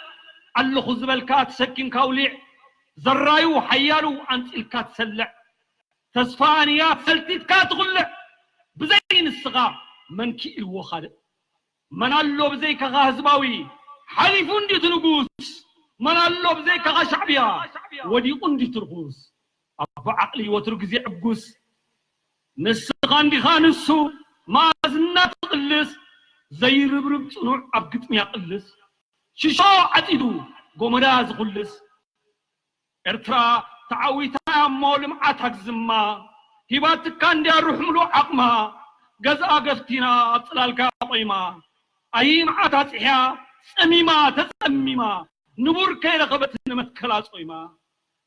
ኣለኹ ዝበልካ ተሰኪምካ ውሊዕ ዘራዩ ሓያሉ ኣንጺልካ ትሰልዕ ተስፋ ንያት ሰልቲትካ ትኹልዕ ብዘይ ንስኻ መን ክኢልዎ ካልእ መን ኣሎ ብዘይካኻ ህዝባዊ ሓሊፉ እንድዩ እቲ ንጉስ መን ኣሎ ብዘይካኻ ሻዕብያ ወዲቑ እንድዩ ትርኹስ ኣቦ ዓቕሊ ወትሩ ግዜ ዕጉስ ንስኻ እንዲኻ ንሱ መኣዝና ትቕልስ ዘይርብርብ ጽኑዕ ኣብ ግጥሚ ያቕልስ ሽሾ ዓጺዱ ጎመዳ ዝኹልስ ኤርትራ ተዓዊታ እሞ ልምዓት ኣግዝማ ሂባትካ እንድያ ሩሕ ምሉእ ዓቕማ ገዝኣ ገፍቲና ኣብ ጽላልካ ቆይማ፣ ኣይምዓት ኣጽሕያ ጸሚማ ተጸሚማ፣ ንቡር ከይረኸበት ንመትከላ ጾይማ።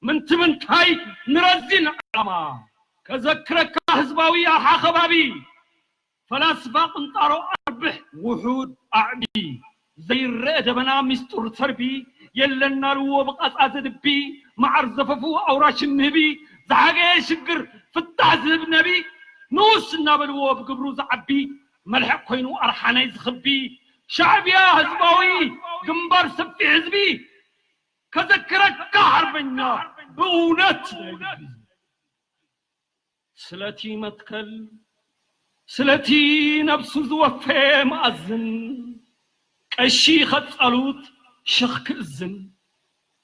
ምንቲ ምንታይ ንረዚን ዓላማ፣ ከዘክረካ ህዝባዊ ኣሓ ከባቢ፣ ፈላስፋ ቁንጣሮ ኣርብሕ ውሑድ ኣዕቢ፣ ዘይረአ ደበና ሚስጥር ሰርቢ፣ የለና ልዎ ብቃጻ ዘድቢ፣ መዓር ዘፈፉ ኣውራሽ ንህቢ፣ ዝሓገየ ሽግር ፍታሕ ዝህብ ነቢ፣ ንኡስ እናበልዎ ብግብሩ ዝዓቢ፣ መልሕቕ ኮይኑ ኣርሓናይ ዝኽቢ፣ ሻዕብያ ህዝባዊ ግንባር ሰፊሕ ህዝቢ፣ ከዘክረካ ሓርበኛ ብእውነት ናይ ልቢ። ስለቲ መትከል፣ ስለቲ ነብሱ ዝወፈየ መኣዝን፣ ቀሺ ኸጻሉት ሸኽ ክእዝን፣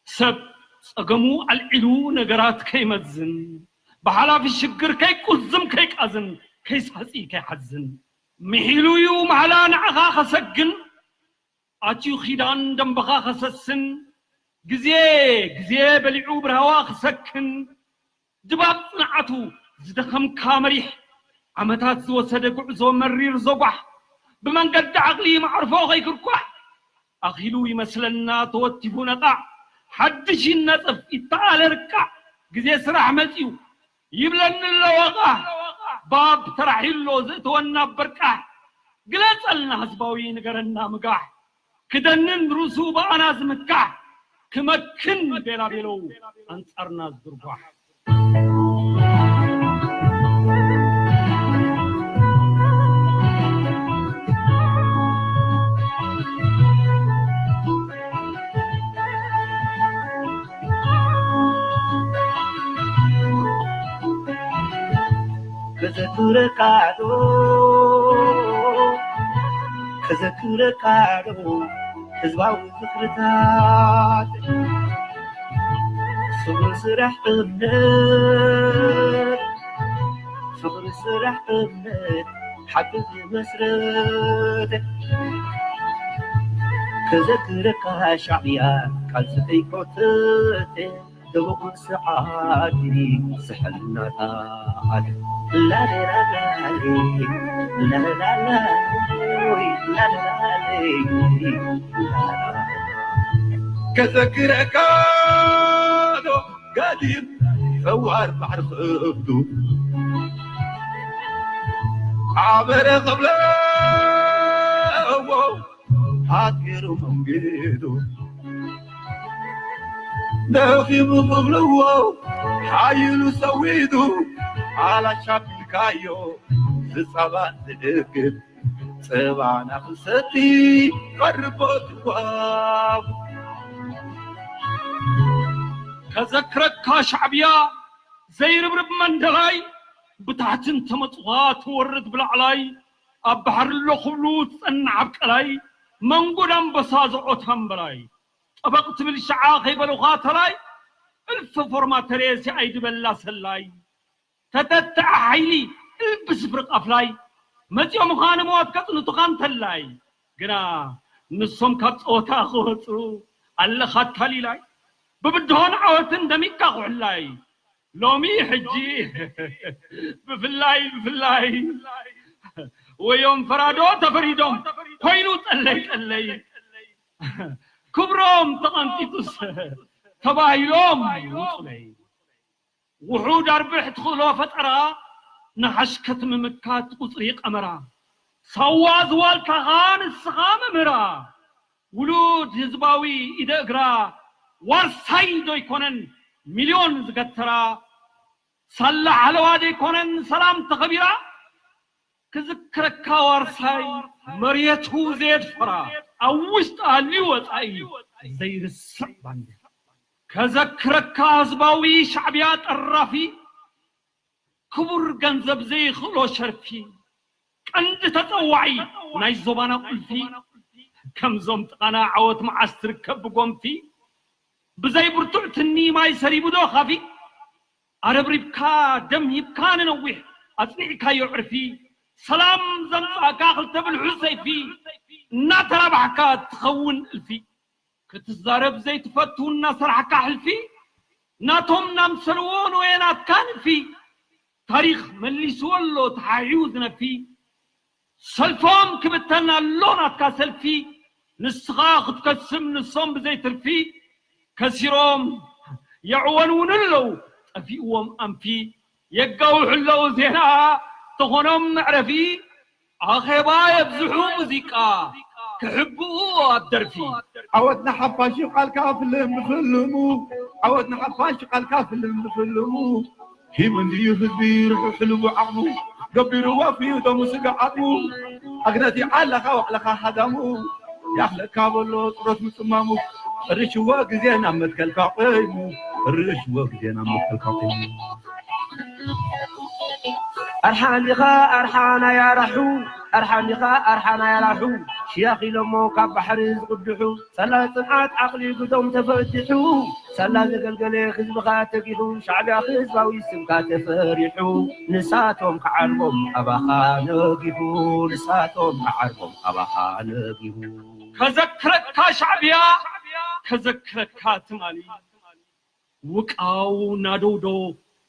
ሰብ ጸገሙ ኣልዒሉ ነገራት ከይመዝን፣ ብሓላፊ ሽግር ከይቁዝም ከይቃዝን፣ ከይሳጺ ከይሓዝን፣ ምሒሉ እዩ ማሕላ ንዓኻ ኸሰግን፣ ኣትዩ ኺዳን ደንበኻ ኸሰስን፣ ግዜ ግዜ በሊዑ ብርሃዋ ኽሰክን፣ ድባብ ጽንዓቱ ዝደኸምካ መሪሕ፣ ዓመታት ዝወሰደ ጉዕዞ መሪር ዘጓሕ፣ ብመንገዲ ዓቕሊ መዓርፎ ኸይክርኳሕ፣ ኣኺሉ ይመስለና ተወቲፉ ነቓዕ፣ ሓድሽ ይነጽፍ ይተኣለ ርቃዕ፣ ግዜ ስራሕ መጺኡ ይብለኒ ኣሎ ወቓሕ፣ ባብ ተራሒሎ ዝእተወና በርቃሕ፣ ግለጸልና ህዝባዊ ንገረና ምጋሕ፣ ክደንን ርእሱ ብኣና ዝምካሕ፣ ክመክን ቤላ ቤለው ኣንጻርና ዝድርጓሕ። ክዘክረካ ዶ ክዘክረካ ዶ ህዝባዊ ዝኽርታት ፍቕሪ ስራሕ እምነት ፍቕሪ ስራሕ እምነት ሓቂ ዝመስረት ከዘክረካ ሻዕብያ ቃልሲ ከይኮተተ ደቡቕ ሰዓዲ ስሕልናታት ላሌላላሌ ላላላሎይ ላላላሌ ከዘክረካ ዶ ጋዲም ፈዋር ባሕሪ ክእብዱ ዓበረ ክብለዎ ሃገሩ መንገዱ ደኺሙ ክብልዎ ሓይሉ ሰዊዱ ኣላሻ ቢልካዮ ዝጸባእ ዝእክብ ጸባና ክሰቲ ቀርቦ ትዋብ ከዘክረካ ሻዕብያ ዘይርብርብ መንደላይ ብታሕትን ተመጽኻ ትወርድ ብላዕላይ ኣብ ባሕሪ ኣሎ ክብሉ ትጸንዕ ኣብ ቀላይ መንጎድ ኣንበሳ ዘዖት ኣምበላይ ጠበቕ ትብል ሸዓ ከይበሉኻ ተላይ እልፊ ፎርማተሬ ሲኣይዲ በላ ሰላይ ተተትዐ ሓይሊ እልፊ ስፍሪ ቃፍላይ መጺኦምኻ ንሞት ከጽንቱኻ እንተላይ ግና ንሶም ካብ ጸወታ ክወጹ ኣለኻ ኣታሊላይ ብብድሆን ዓወትን ደሚቕካ ኩሕላይ ሎሚ ሕጂ ብፍላይ ብፍላይ ወዮም ፈራዶ ተፈሪዶም ኮይኑ ጠለይ ጠለይ ክብሮም ተቐንጢጡስ ተባሂሎም ውጹለይ ውሑድ ኣርብሕ ትኽእሎ ፈጠራ ንሓሽከት ምምካት ቁጽሪ ቀመራ ሳዋ ዝዋልታኻ ንስኻ መምህራ ውሉድ ህዝባዊ ኢደ እግራ ዋርሳይ ዶ ይኮነን ሚልዮን ዝገተራ ሳላ ሓለዋ ዶ ይኮነን ሰላም ተኸቢራ ክዝክረካ ዋርሳይ መሬቱ ዘየድፈራ ኣብ ውሽጢ ኣልዩ ወፃኢ ዘይርስዕ ባንዴራ ከዘክረካ ህዝባዊ ሻዕብያ ጠራፊ ክቡር ገንዘብ ዘይኽእሎ ሸርፊ ቀንዲ ተፀዋዒ ናይ ዞባና ቁልፊ ከምዞም ጥቓና ዓወት መዓስ ትርከብ ብጎንፊ ብዘይ ብርቱዕ ትኒ ማይ ሰሪቡ ዶ ካፊ ኣረብሪብካ ደም ሂብካ ንነዊሕ ኣፅኒዕካዮ ዕርፊ ሰላም ዘምፃእካ ክልተ ብልሑ ሰይፊ እናተራባሕካ ትኸውን እልፊ ክትዛረብ ዘይትፈቱ እናሰራሕካ ሕልፊ ናቶም ናምሰልዎ ንወየ ናትካ ንፊ ታሪኽ መሊስዎ ኣሎ ተሓሒቡ ዝነፊ ሰልፎም ክብተን ኣሎ ናትካ ሰልፊ፣ ንስኻ ክትከስም ንሶም ብዘይትርፊ፣ ከሲሮም የዕወን እውን ኣለዉ ጠፊእዎም ኣንፊ፣ የጋውሑ ኣለዉ ዜና ተኾኖም መዕረፊ፣ ኣኼባ የብዝሑ ሙዚቃ ክሕብኡ ኣብ ደርፊ። ዓወት ንሓፋሽ ቃልካ ፍልም ብፍልሙ፣ ዓወት ንሓፋሽ ቃልካ ፍልም ብፍልሙ፣ ሂቡ እንድዩ ህዝቢ ርሑ ሕልቡ ዓቕሙ፣ ገቢሩ ወፍዩ ደሙ ስጋ ዓቕሙ፣ ኣግነቲ ዓለኻ ዋዕለኻ ሃዳሙ፣ ያኽለካ በሎ ጥሮት ምጽማሙ፣ ርሽዎ ግዜ ናብ መትከልካ ቆይሙ፣ ርሽዎ ግዜ ናብ መትከልካ ቆይሙ። ኣርሓን ዲኻ ኣርሓን ኣያራሑ፣ ኣርሓን ዲኻ ኣርሓን ኣያራሑ፣ ሽያኽ ኢሎሞ ካብ ባሕሪ ዝቕድሑ፣ ሰላ ጽንዓት ዓቕሊ ግዶም ተፈቲሑ፣ ሳላ ዘገልገለ ህዝብኻ ተጊሁ፣ ሻዕብያ ህዝባዊ ስምካ ተፈሪሑ፣ ንሳቶም ክዓርቦም ኣባኻ ነጊሁ፣ ንሳቶም ክዓርቦም ኣባኻ ነጊሁ። ከዘክረካ ሻዕብያ፣ ከዘክረካ ትማሊ፣ ውቃው ናደውዶ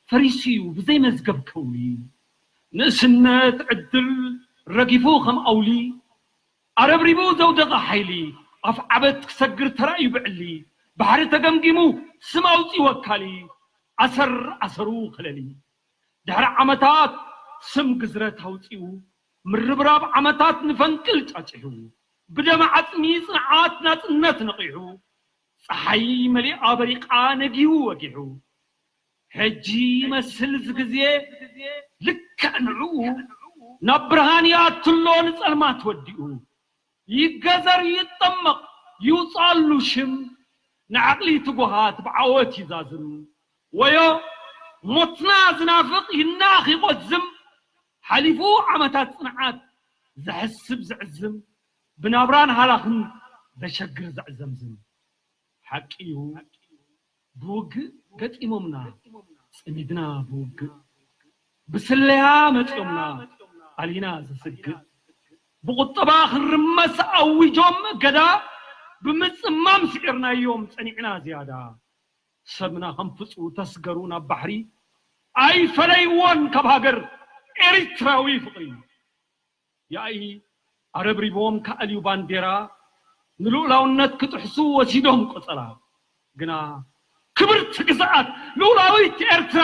ፈሪሱ እዩ ብዘይ መዝገብ ከውሊ፣ ንእስነት ዕድል ረጊፉ ከም ኣውሊ፣ ኣረብሪቡ ዘውደቐ ሓይሊ፣ ኣፍ ዓበት ክሰግር ተራእዩ ብዕሊ፣ ባሕሪ ተገምጊሙ ስም ኣውጺኡ ወካሊ፣ ኣሰር ኣሰሩ ከለሊ። ድሕሪ ዓመታት ስም ግዝረት ኣውጺኡ፣ ምርብራብ ዓመታት ንፈንቅል ጫጭሑ፣ ብደም ዓጽሚ ጽንዓት ናጽነት ነቒሑ፣ ጸሓይ መሊኣ በሪቓ ነጊሁ ወጊሑ። ሕጂ ይመስል እዚ ግዜ ልክዕ ንዕኡ፣ ናብ ብርሃን ይኣትሎ ንጸልማት ወዲኡ። ይገዘር ይጠመቕ ይውጻሉ ሽም፣ ንዓቕሊ ትጉሃት ብዓወት ይዛዝም። ወዮ ሞትና ዝናፍቕ ይናኽ ይቖዝም፣ ሓሊፉ ዓመታት ጽንዓት ዘሕስብ ዘዕዝም፣ ብናብራን ሃላኽን ዘሸግር ዘዕዘምዝም። ሓቂ እዩ ብውግእ ገጢሞምና፣ ጽሚድና ብውግእ፣ ብስለያ መጺኦምና ኣሊና ዘስግእ፣ ብቁጠባ ክንርመስ ኣዊጆም እገዳ፣ ብምጽማም ስዒርናዮም ጸኒዕና ዝያዳ። ሰብና ከም ፍጹ ተስገሩ ናብ ባሕሪ፣ ኣይፈለይዎን ካብ ሃገር ኤሪትራዊ ፍቕሪ። ያኢ ኣረብሪቦም ከኣልዩ ባንዴራ፣ ንልኡላውነት ክጥሕሱ ወሲዶም ቆጸራ። ግና ክብርቲ ግዝኣት ልኡላዊት ኤርትራ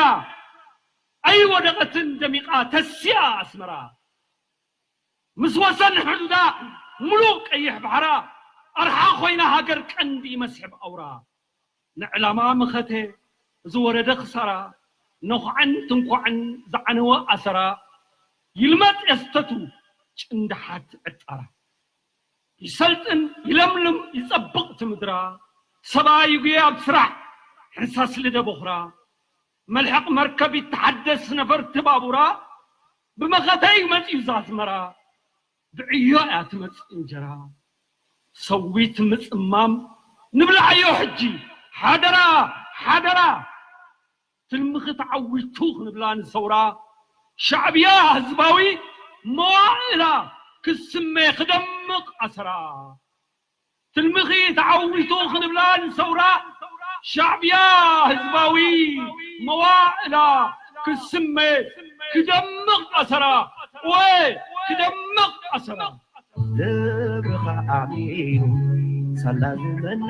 ኣይወደቐትን ደሚቓ ተሲኣ ኣስመራ። ምስ ወሰን ሕዱዳ ምሉእ ቀይሕ ባሕራ ኣርሓ ኮይና ሃገር ቀንዲ መስሕብ ኣውራ። ንዕላማ መኸተ ዝወረደ ክሳራ፣ ነኹዐን ትንኳዐን ዝዓነወ ኣሰራ፣ ይልመጥ የስተቱ ጭንድሓት ዕጣራ። ይሰልጥን ይለምልም ይጸብቕ እቲ ምድራ፣ ሰብኣይ ይጉየ ኣብ ስራሕ ሕንሳስ ልደ ቦኽራ፣ መልሕቕ መርከብ ይተሓደስ ነፈርቲ ባቡራ፣ ብመኸተ እዩ መጺኡ ዛዝመራ። ብዕዮ እያ ትመጽእ እንጀራ። ሰዊት ምጽማም ንብልዓዮ ሕጂ ሓደራ ሓደራ። ትልምኺ ተዓዊቱ ክንብላ ንሰውራ። ሻዕብያ ህዝባዊ መዋእላ ክስመ ክደምቕ ኣሰራ። ትልምኺ ተዓዊቱ ክንብላ ንሰውራ። ሻዕብያ ህዝባዊ መዋእላ ክስመ ክደምቕ ኣሰራ። ወ ክደምቕ ኣሰራ። ልብኻ ኣሚኑ ሳላ ዝመነ